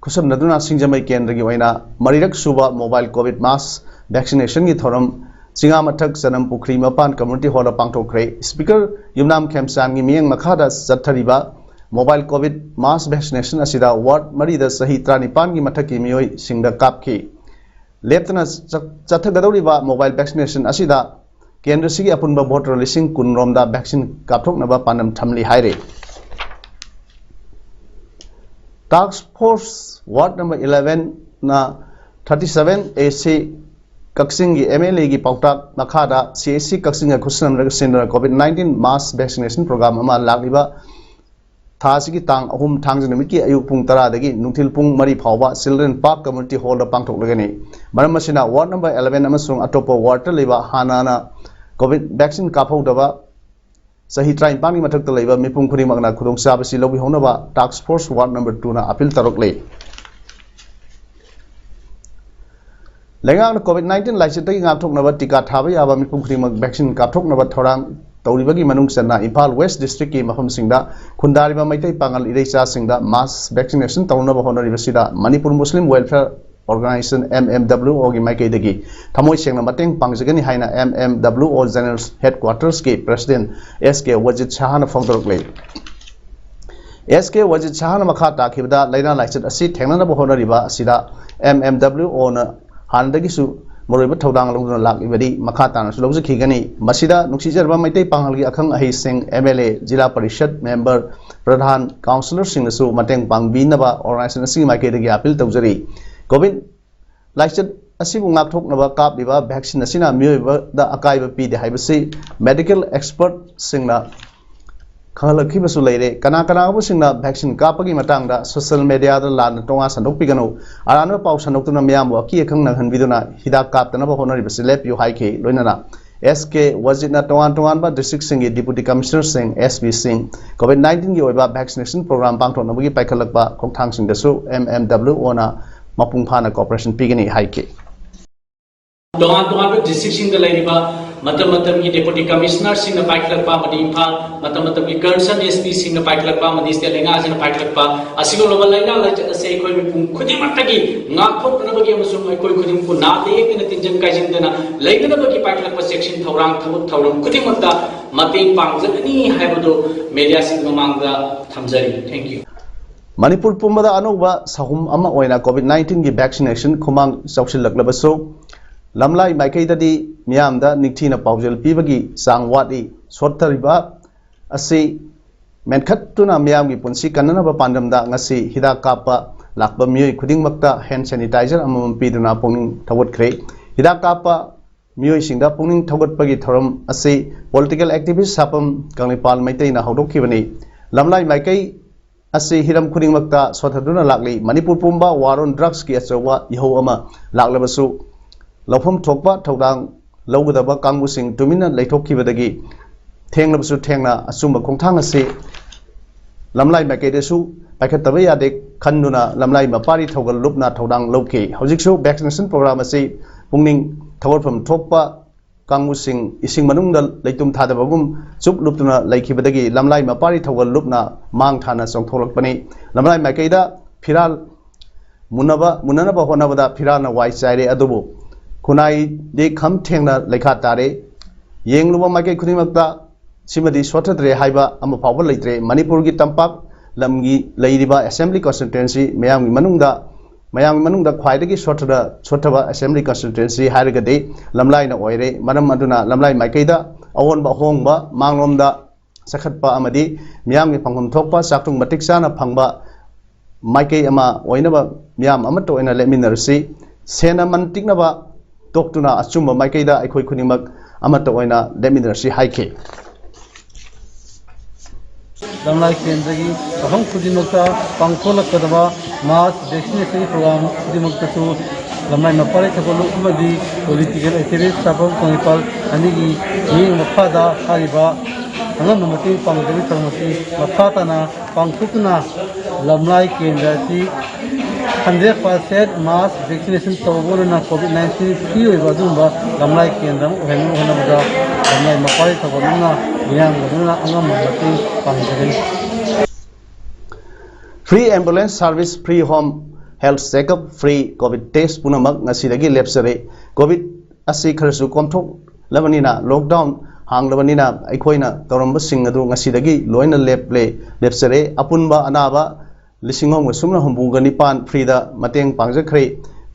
ꯈꯨꯠꯁꯝꯅꯗꯨꯅ ꯁꯤꯡꯖꯃꯩ ꯀꯦꯟꯗ꯭ꯔꯒꯤ ꯑꯣꯏꯅ ꯃꯔꯤꯔꯛ ꯁꯨꯕ ꯃꯣꯕꯥꯏꯜ ꯀꯣꯚꯤꯗ ꯃꯥꯁ ꯚꯦꯛꯁꯤꯅꯦꯁꯟꯒꯤ ꯊꯧꯔꯝ ꯆꯤꯉꯥꯃꯊꯛ ꯆꯅꯝ ꯄꯨꯈ꯭ꯔꯤ ꯃꯄꯥꯟ ꯀꯝꯃ꯭ꯌꯨꯅꯤꯇꯤ ꯍꯣꯜꯗ ꯄꯥꯡꯊꯣꯛꯈ꯭ꯔꯦ꯫ ꯁ꯭ꯄꯤꯀꯔ ꯌꯨꯝꯅꯥꯝ ꯈꯦꯝꯆꯥꯟꯒꯤ ꯃꯤꯠꯌꯦꯡ ꯃꯈꯥꯗ ꯆꯠꯊꯔꯤꯕ ꯃꯣꯕꯥꯏꯜ ꯀꯣꯚꯤꯗ ꯃꯥꯁ ꯚꯦꯛꯁꯤꯅꯦꯁꯟ ꯑꯁꯤꯗ ꯋꯥꯔꯗ ꯃꯔꯤꯗ ꯆꯍꯤ ꯇꯔꯥꯅꯤꯄꯥꯟꯒꯤ ꯃꯊꯛꯀꯤ ꯃꯤꯑꯣꯏꯁꯤꯡꯗ ꯀꯥꯞꯈꯤ꯫ ꯂꯦꯞꯇꯅ ꯆꯠ-, ꯆꯠꯊꯒꯗꯧꯔꯤꯕ ꯃꯣꯕꯥꯏꯜ ꯚꯦꯛꯁꯤꯅꯦꯁꯟ ꯑꯁꯤꯗ ꯀꯦꯟꯗ꯭ꯔꯁꯤꯒꯤ ꯑꯄꯨꯟꯕ ꯚꯣꯇꯔ ꯂꯤꯁꯤꯡ ꯀꯨꯟ ꯔꯣꯝꯗ ꯚꯦꯛꯁꯤꯟ ꯀꯥꯞꯊꯣꯛꯅꯕ ꯄꯥꯟꯗꯝ ꯊꯝꯂꯤ ꯍꯥꯏꯔꯤ꯫ ꯇꯥꯛꯁ ꯐꯣꯔꯁ ꯋꯥꯔꯗ ꯅꯝꯕꯔ ꯏꯂꯦꯚꯦꯟꯅ ꯊꯥꯔꯇꯤ ꯁꯚꯦꯟ ꯑꯦ ꯁꯤ ꯀꯛꯆꯤꯡꯒꯤ ꯑꯦꯝ ꯑꯦꯜ ꯑꯦꯒꯤ ꯄꯥꯎꯇꯥꯛ ꯃꯈꯥꯗ ꯁꯤ ꯑꯩꯆ ꯁꯤ ꯀꯛꯆꯤꯡꯒ ꯈꯨꯠꯁꯝꯅꯔꯒ ꯁꯤꯟꯗꯨꯅ ꯀꯣꯚꯤꯗ ꯅꯥꯏꯟꯇꯤꯟ ꯃꯥꯁ ꯚꯦꯛꯁꯤꯅꯦꯁꯟ ꯄ꯭ꯔꯣꯒ꯭ꯔꯥꯝ ꯑꯃ ꯂꯥꯛꯂꯤꯕ ꯊꯥ ꯑꯁꯤꯒꯤ ꯇꯥꯡ ꯑꯍꯨꯝ ꯊꯥꯡꯖ ꯅꯨꯃꯤꯠꯀꯤ ꯑꯌꯨꯛ ꯄꯨꯡ ꯇꯔꯥꯗꯒꯤ ꯅꯨꯡꯊꯤꯜ ꯄꯨꯡ ꯃꯔꯤ ꯐꯥꯎꯕ ꯆꯤꯜꯗ꯭ꯔꯦꯟ ꯄꯥꯔꯛ ꯀꯝꯃ꯭ꯌꯨꯅꯤꯇꯤ ꯍꯣꯜꯗ ꯄꯥꯡꯊꯣꯛꯂꯒꯅꯤ꯫ ꯃꯔꯝ ꯑꯁꯤꯅ ꯋꯥꯔꯗ ꯅꯝꯕꯔ ꯏꯂꯦꯚꯦꯟ ꯑꯃꯁꯨꯡ ꯑꯇꯣꯞꯄ ꯋꯥꯔꯗꯇ ꯂꯩꯕ ꯍꯥꯟꯅꯅ ꯀꯣꯚꯤꯗ ꯚꯦꯛꯁꯤꯟ ꯀꯥꯞꯍꯧꯗꯕ ꯆꯍꯤ ꯇꯔꯥꯅꯤꯄꯥꯟꯒꯤ ꯃꯊꯛꯇ ꯂꯩꯕ ꯃꯤꯄꯨꯝ ꯈꯨꯗꯤꯡꯃꯛꯅ ꯈꯨꯗꯣꯡꯆꯥꯕꯁꯤ ꯂꯧꯕꯤꯍꯧꯅꯕ task force ward number two ꯅ appeal ꯇꯧꯔꯛꯂꯦ꯫ ꯂꯩꯉꯥꯛꯅ COVID nineteen ꯂꯥꯏꯆꯠꯇꯒꯤ ꯉꯥꯛꯊꯣꯛꯅꯕ ꯇꯤꯀꯥ ꯊꯥꯕ ꯌꯥꯕ ꯃꯤꯄꯨꯝ ꯈꯨꯗꯤꯡꯃꯛ vaccine ꯀꯥꯞꯊꯣꯛꯅꯕ ꯊꯧꯔꯥꯡ ꯇꯧꯔꯤꯕꯒꯤ ꯃꯅꯨꯡ ꯆꯟꯅ ꯏꯝꯐꯥꯜ West district ꯀꯤ ꯃꯐꯝꯁꯤꯡꯗ ꯈꯨꯟꯗꯥꯔꯤꯕ ꯃꯩꯇꯩ ꯄꯥꯉꯜ ꯏꯔꯩꯆꯥꯁꯤꯡꯗ mass vaccination ꯇꯧꯅꯕ ꯍꯣꯠꯅꯔꯤꯕꯁꯤꯗ Manipur Muslim welfare organisation, M M W O ꯒꯤ ꯃꯥꯏꯀꯩꯗꯒꯤ ꯊꯃꯣꯏ ꯁꯦꯡꯅ ꯃꯇꯦꯡ ꯄꯥꯡꯖꯒꯅꯤ ꯍꯥꯏꯅ M M W O General Headquarters ꯀꯤ President S K ꯋꯥꯖꯤꯗ ꯁꯍꯥꯅ ꯐꯣꯡꯗꯣꯔꯛꯂꯤ꯫ S K ꯋꯥꯖꯤꯗ ꯁꯍꯥꯅ ꯃꯈꯥ ꯇꯥꯈꯤꯕꯗ, ꯂꯥꯏꯅꯥ ꯂꯥꯏꯆꯠ ꯑꯁꯤ ꯊꯦꯡꯅꯅꯕ ꯍꯣꯠꯅꯔꯤꯕ ꯑꯁꯤꯗ M M W O ꯅ ꯍꯥꯟꯅꯗꯒꯤꯁꯨ ꯃꯔꯨꯑꯣꯏꯕ ꯊꯧꯗꯥꯡ ꯂꯧꯗꯨꯅ ꯂꯥꯛꯂꯤꯕꯗꯤ ꯃꯈꯥ ꯇꯥꯅꯁꯨ ꯂꯧꯖꯈꯤꯒꯅꯤ꯫ ꯃꯁꯤꯗ ꯅꯨꯡꯁꯤꯖꯔꯕ ꯃꯩꯇꯩ ꯄꯥꯉꯜꯒꯤ ꯑꯈꯪ ꯑꯍꯩꯁꯤꯡ, M L A, zila parishad member, pradhan, ꯀꯥꯎꯟꯁꯤꯂꯔꯁꯤꯡꯅꯁꯨ ꯃꯇꯦꯡ ꯄꯥꯡꯕꯤꯅꯕ ꯑꯣꯔꯒꯅꯥꯏꯖꯦꯁꯟ ꯑꯁꯤꯒꯤ ꯃꯥꯏꯀꯩꯗꯒꯤ appeal ꯇꯧꯖꯔꯤ꯫ COVID ꯂꯥꯏꯆꯠ ꯑꯁꯤꯕꯨ ꯉꯥꯛꯊꯣꯛꯅꯕ ꯀꯥꯞꯂꯤꯕ vaccine ꯑꯁꯤꯅ ꯃꯤꯑꯣꯏꯕꯗ ꯑꯀꯥꯏꯕ ꯄꯤꯗꯦ ꯍꯥꯏꯕꯁꯤ medical expertꯁꯤꯡꯅ ꯈꯪꯍꯜꯂꯛꯈꯤꯕꯁꯨ ꯂꯩꯔꯦ꯫ ꯀꯅꯥ ꯀꯅꯥꯒꯨꯝꯕꯁꯤꯡꯅ vaccine ꯀꯥꯞꯄꯒꯤ ꯃꯇꯥꯡꯗ social mediaꯗ ꯂꯥꯟꯅ ꯇꯣꯉꯥꯟ ꯁꯟꯗꯣꯛꯄꯤꯒꯅꯨ꯫ ꯑꯔꯥꯟꯕ ꯄꯥꯎ ꯁꯟꯗꯣꯛꯇꯨꯅ ꯃꯤꯌꯥꯝꯕꯨ ꯑꯀꯤ ꯑꯈꯪ ꯅꯪꯍꯟꯕꯤꯗꯨꯅ ꯍꯤꯗꯥꯛ ꯀꯥꯞꯇꯅꯕ ꯍꯣꯠꯅꯔꯤꯕꯁꯤ ꯂꯦꯞꯄꯤꯌꯨ ꯍꯥꯏꯈꯤ꯫ ꯂꯣꯏꯅꯅ S K ꯋꯥꯖꯤꯗꯅ ꯇꯣꯉꯥꯟ ꯇꯣꯉꯥꯟꯕ districtꯁꯤꯡꯒꯤ deputy commissionerꯁꯤꯡ, S Pꯁꯤꯡ COVID nineteenꯒꯤ ꯑꯣꯏꯕ vaccinationꯒꯤ program ꯄꯥꯡꯊꯣꯛꯅꯕꯒꯤ ꯄꯥꯏꯈꯠꯂꯛꯄ ꯈꯣꯡꯊꯥꯡꯁꯤꯡꯗꯁꯨ M M W Oꯅ ꯃꯄꯨꯡ ꯐꯥꯅ cooperation ꯄꯤꯒꯅꯤ ꯍꯥꯏꯈꯤ꯫ ꯇꯣꯉꯥꯟ ꯇꯣꯉꯥꯟꯕ districtꯁꯤꯡꯗ ꯂꯩꯔꯤꯕ ꯃꯇꯝ ꯃꯇꯝꯒꯤ deputy commissionerꯁꯤꯡꯅ ꯄꯥꯏꯈꯠꯂꯛꯄ ꯑꯃꯗꯤ ꯏꯝꯐꯥꯜ ꯃꯇꯝ ꯃꯇꯝꯒꯤ concerned S Pꯁꯤꯡꯅ ꯄꯥꯏꯈꯠꯂꯛꯄ ꯑꯃꯗꯤ state ꯂꯩꯉꯥꯛꯁꯤꯅ ꯄꯥꯏꯈꯠꯂꯛꯄ ꯑꯁꯤꯒꯨꯝꯂꯕ ꯂꯥꯏꯅꯥ ꯂꯥꯏꯆꯠ ꯑꯁꯤ ꯑꯩꯈꯣꯏ ꯃꯤꯄꯨꯝ ꯈꯨꯗꯤꯡꯃꯛꯇꯒꯤ ꯉꯥꯛꯊꯣꯛꯅꯅꯕꯒꯤ ꯑꯃꯁꯨꯡ ꯑꯩꯈꯣꯏ ꯈꯨꯗꯤꯡꯃꯛꯄꯨ ꯅꯥꯗ ꯌꯦꯛꯇꯅ ꯇꯤꯟꯖꯪ ꯀꯥꯏꯖꯪꯗꯅ ꯂꯩꯅꯅꯕꯒꯤ ꯄꯥꯏꯈꯠꯂꯛꯄ ꯆꯦꯛꯁꯤꯟ ꯊꯧꯔꯥꯡ ꯊꯕꯛ ꯊꯧꯔꯝ ꯈꯨꯗꯤꯡꯃꯛꯇ ꯃꯇꯦꯡ ꯄꯥꯡꯖꯒꯅꯤ ꯍꯥꯏꯕꯗꯨ mediaꯁꯤꯡꯒꯤ ꯃꯃꯥꯡꯗ ꯊꯝꯖꯔꯤ꯫ Thank you. ꯃꯅꯤꯄꯨꯔ ꯄꯨꯝꯕꯗ ꯑꯅꯧꯕ ꯁꯍꯨꯝ ꯑꯃ ꯑꯣꯏꯅ COVID nineteenꯒꯤ vaccination ꯈꯨꯃꯥꯡ ꯆꯥꯎꯁꯤꯜꯂꯛꯂꯕꯁꯨ, ꯂꯝꯂꯥꯏ ꯃꯥꯏꯀꯩꯗꯗꯤ ꯃꯤꯌꯥꯝꯗ ꯅꯤꯡꯊꯤꯅ ꯄꯥꯎꯖꯦꯜ ꯄꯤꯕꯒꯤ ꯆꯥꯡ ꯋꯥꯠꯂꯤ꯫ ꯁꯣꯠꯊꯔꯤꯕ ꯑꯁꯤ ꯃꯦꯟꯈꯠꯇꯨꯅ ꯃꯤꯌꯥꯝꯒꯤ ꯄꯨꯟꯁꯤ ꯀꯟꯅꯅꯕ ꯄꯥꯟꯗꯝꯗ ꯉꯁꯤ ꯍꯤꯗꯥꯛ ꯀꯥꯞꯄ ꯂꯥꯛꯄ ꯃꯤꯑꯣꯏ ꯈꯨꯗꯤꯡꯃꯛꯇ hand sanitizer ꯑꯃꯃꯝ ꯄꯤꯗꯨꯅ ꯄꯨꯛꯅꯤꯡ ꯊꯧꯒꯠꯈ꯭ꯔꯦ꯫ ꯍꯤꯗꯥꯛ ꯀꯥꯞꯄ ꯃꯤꯑꯣꯏꯁꯤꯡꯗ ꯄꯨꯛꯅꯤꯡ ꯊꯧꯒꯠꯄꯒꯤ ꯊꯧꯔꯝ ꯑꯁꯤ political activist ꯁꯥꯄꯝ ꯀꯪꯂꯩꯄꯥꯜ ꯃꯩꯇꯩꯅ ꯍꯧꯗꯣꯛꯈꯤꯕꯅꯤ꯫ ꯂꯝꯂꯥꯏ ꯃꯥꯏꯀꯩ ꯑꯁꯤ ꯍꯤꯔꯝ ꯈꯨꯗꯤꯡꯃꯛꯇ ꯁꯣꯟꯊꯗꯨꯅ ꯂꯥꯛꯂꯤ꯫ ꯃꯅꯤꯄꯨꯔ ꯄꯨꯝꯕ war on drugsꯀꯤ ꯑꯆꯧꯕ ꯏꯍꯧ ꯑꯃ ꯂꯥꯛꯂꯕꯁꯨ, ꯂꯧꯐꯝ ꯊꯣꯛꯄ ꯊꯧꯗꯥꯡ ꯂꯧꯒꯗꯕ ꯀꯥꯡꯕꯨꯁꯤꯡ ꯇꯨꯃꯤꯟꯅ ꯂꯩꯊꯣꯛꯈꯤꯕꯗꯒꯤ ꯊꯦꯡꯂꯕꯁꯨ ꯊꯦꯡꯅ ꯑꯆꯨꯝꯕ ꯈꯣꯡꯊꯥꯡ ꯑꯁꯤ ꯂꯝꯂꯥꯏ ꯃꯥꯏꯀꯩꯗꯁꯨ ꯄꯥꯏꯈꯠꯇꯕ ꯌꯥꯗꯦ ꯈꯟꯗꯨꯅ ꯂꯝꯂꯥꯏ ꯃꯄꯥꯔꯤ ꯊꯧꯒꯜ ꯂꯨꯞꯅ ꯊꯧꯗꯥꯡ ꯂꯧꯈꯤ꯫ ꯍꯧꯖꯤꯛꯁꯨ vaccination program ꯑꯁꯤ ꯄꯨꯛꯅꯤꯡ ꯊꯧꯒꯠꯐꯝ ꯊꯣꯛꯄ ꯀꯥꯡꯕꯨꯁꯤꯡ ꯏꯁꯤꯡ ꯃꯅꯨꯡꯗ ꯂꯩꯇꯨꯝ ꯊꯥꯗꯕꯒꯨꯝ ꯆꯨꯞ ꯂꯨꯞꯇꯨꯅ ꯂꯩꯈꯤꯕꯗꯒꯤ ꯂꯝꯂꯥꯏ ꯃꯄꯥꯔꯤ ꯊꯧꯒꯜ ꯂꯨꯞꯅ ꯃꯥꯡ ꯊꯥꯅ ꯆꯣꯡꯊꯣꯛꯂꯛꯄꯅꯤ꯫ ꯂꯝꯂꯥꯏ ꯃꯥꯏꯀꯩꯗ ꯐꯤꯔꯥꯜ ꯃꯨꯟꯅꯕ ꯃꯨꯟꯅꯅꯕ ꯍꯣꯠꯅꯕꯗ ꯐꯤꯔꯥꯜꯅ ꯋꯥꯏ ꯆꯥꯏꯔꯦ, ꯑꯗꯨꯕꯨ ꯈꯨꯟꯅꯥꯏꯗꯤ ꯈꯝ ꯊꯦꯡꯅ ꯂꯩꯈꯥ ꯇꯥꯔꯦ꯫ ꯌꯦꯡꯂꯨꯕ ꯃꯥꯏꯀꯩ ꯈꯨꯗꯤꯡꯃꯛꯇ ꯁꯤꯃꯗꯤ ꯁꯣꯠꯊꯗ꯭ꯔꯦ ꯍꯥꯏꯕ ꯑꯃ ꯐꯥꯎꯕ ꯂꯩꯇ꯭ꯔꯦ꯫ ꯃꯅꯤꯄꯨꯔꯒꯤ ꯇꯝꯄꯥꯛ ꯂꯝꯒꯤ ꯂꯩꯔꯤꯕ assembly constituency ꯃꯌꯥꯝꯒꯤ ꯃꯅꯨꯡꯗ ꯃꯌꯥꯝꯒꯤ ꯃꯅꯨꯡꯗ ꯈ꯭ꯋꯥꯏꯗꯒꯤ ꯁꯣꯠꯊꯗ ꯁꯣꯠꯊꯕ assembly constituency ꯍꯥꯏꯔꯒꯗꯤ ꯂꯝꯂꯥꯏꯅ ꯑꯣꯏꯔꯦ꯫ ꯃꯔꯝ ꯑꯗꯨꯅ ꯂꯝꯂꯥꯏ ꯃꯥꯏꯀꯩꯗ ꯑꯑꯣꯟꯕ ꯑꯍꯣꯡꯕ ꯃꯥꯡꯂꯣꯝꯗ ꯆꯈꯠꯄ ꯑꯃꯗꯤ ꯃꯤꯌꯥꯝꯒꯤ ꯐꯪꯐꯝ ꯊꯣꯛꯄ ꯆꯥꯛꯊꯨꯡ ꯃꯇꯤꯛ ꯆꯥꯅ ꯐꯪꯕ ꯃꯥꯏꯀꯩ ꯑꯃ ꯑꯣꯏꯅꯕ ꯃꯤꯌꯥꯝ ꯑꯃꯠꯇ ꯑꯣꯏꯅ ꯂꯦꯞꯃꯤꯟꯅꯔꯁꯤ꯫ ꯁꯦꯟ ꯑꯃꯟ ꯇꯤꯛꯅꯕ ꯇꯣꯛꯇꯨꯅ ꯑꯆꯨꯝꯕ ꯃꯥꯏꯀꯩꯗ ꯑꯩꯈꯣꯏ ꯈꯨꯗꯤꯡꯃꯛ ꯑꯃꯠꯇ ꯑꯣꯏꯅ ꯂꯦꯞꯃꯤꯟꯅꯔꯁꯤ ꯍꯥꯏꯈꯤ꯫ ꯂꯝꯂꯥꯏ ꯀꯦꯟꯗ꯭ꯔꯒꯤ ꯃꯐꯝ ꯈꯨꯗꯤꯡꯃꯛꯇ ꯄꯥꯡꯊꯣꯛꯂꯛꯀꯗꯕ mass vaccination program ꯈꯨꯗꯤꯡꯃꯛꯇꯁꯨ ꯂꯝꯂꯥꯏ ꯃꯄꯥꯔꯤ ꯊꯧꯒꯜꯂꯨꯞ ꯑꯃꯗꯤ political activist ꯆꯥꯐꯝ ꯀꯪꯂꯩꯄꯥꯛ ꯑꯅꯤꯒꯤ ꯃꯤꯠꯌꯦꯡ ꯃꯈꯥꯗ ꯍꯥꯏꯔꯤꯕ ꯑꯉꯝꯕ ꯃꯇꯦꯡ ꯄꯥꯡꯖꯕꯒꯤ ꯊꯧꯔꯝ ꯑꯁꯤ ꯃꯈꯥ ꯇꯥꯅ ꯄꯥꯡꯊꯣꯛꯇꯨꯅ ꯂꯝꯂꯥꯏ ꯀꯦꯟꯗ꯭ꯔ ꯑꯁꯤ hundred percent mass vaccination ꯇꯧꯕꯒ ꯂꯣꯏꯅꯅ COVID nineteen free ꯑꯣꯏꯕ ꯑꯗꯨꯒꯨꯝꯕ ꯂꯝꯂꯥꯏ ꯀꯦꯟꯗ꯭ꯔ ꯑꯃ ꯑꯣꯏꯍꯟꯅꯕ ꯍꯣꯠꯅꯕꯗ ꯂꯝꯂꯥꯏ ꯃꯄꯥꯔꯤ ꯊꯧꯒꯜꯂꯨꯞꯅ ꯃꯤꯌꯥꯝꯒ ꯂꯣꯏꯅꯅ ꯑꯉꯝꯕ ꯃꯇꯦꯡ ꯄꯥꯡꯖꯒꯅꯤ꯫ Free ambulance service, free home health checkup, free COVID test ꯄꯨꯝꯅꯃꯛ ꯉꯁꯤꯗꯒꯤ ꯂꯦꯞꯆꯔꯦ꯫ COVID ꯑꯁꯤ ꯈꯔꯁꯨ ꯀꯣꯝꯊꯣꯛꯂꯕꯅꯤꯅ, lockdown ꯍꯥꯡꯂꯕꯅꯤꯅ ꯑꯩꯈꯣꯏꯅ ꯇꯧꯔꯝꯕꯁꯤꯡ ꯑꯗꯨ ꯉꯁꯤꯗꯒꯤ ꯂꯣꯏꯅ ꯂꯦꯞꯂꯦ ꯂꯦꯞꯆꯔꯦ꯫ ꯑꯄꯨꯟꯕ ꯑꯅꯥꯕ ꯂꯤꯁꯤꯡ ꯑꯃꯒ ꯁꯨꯞꯅ ꯍꯨꯝꯐꯨꯒ ꯅꯤꯄꯥꯟ freeꯗ ꯃꯇꯦꯡ ꯄꯥꯡꯖꯈ꯭ꯔꯦ꯫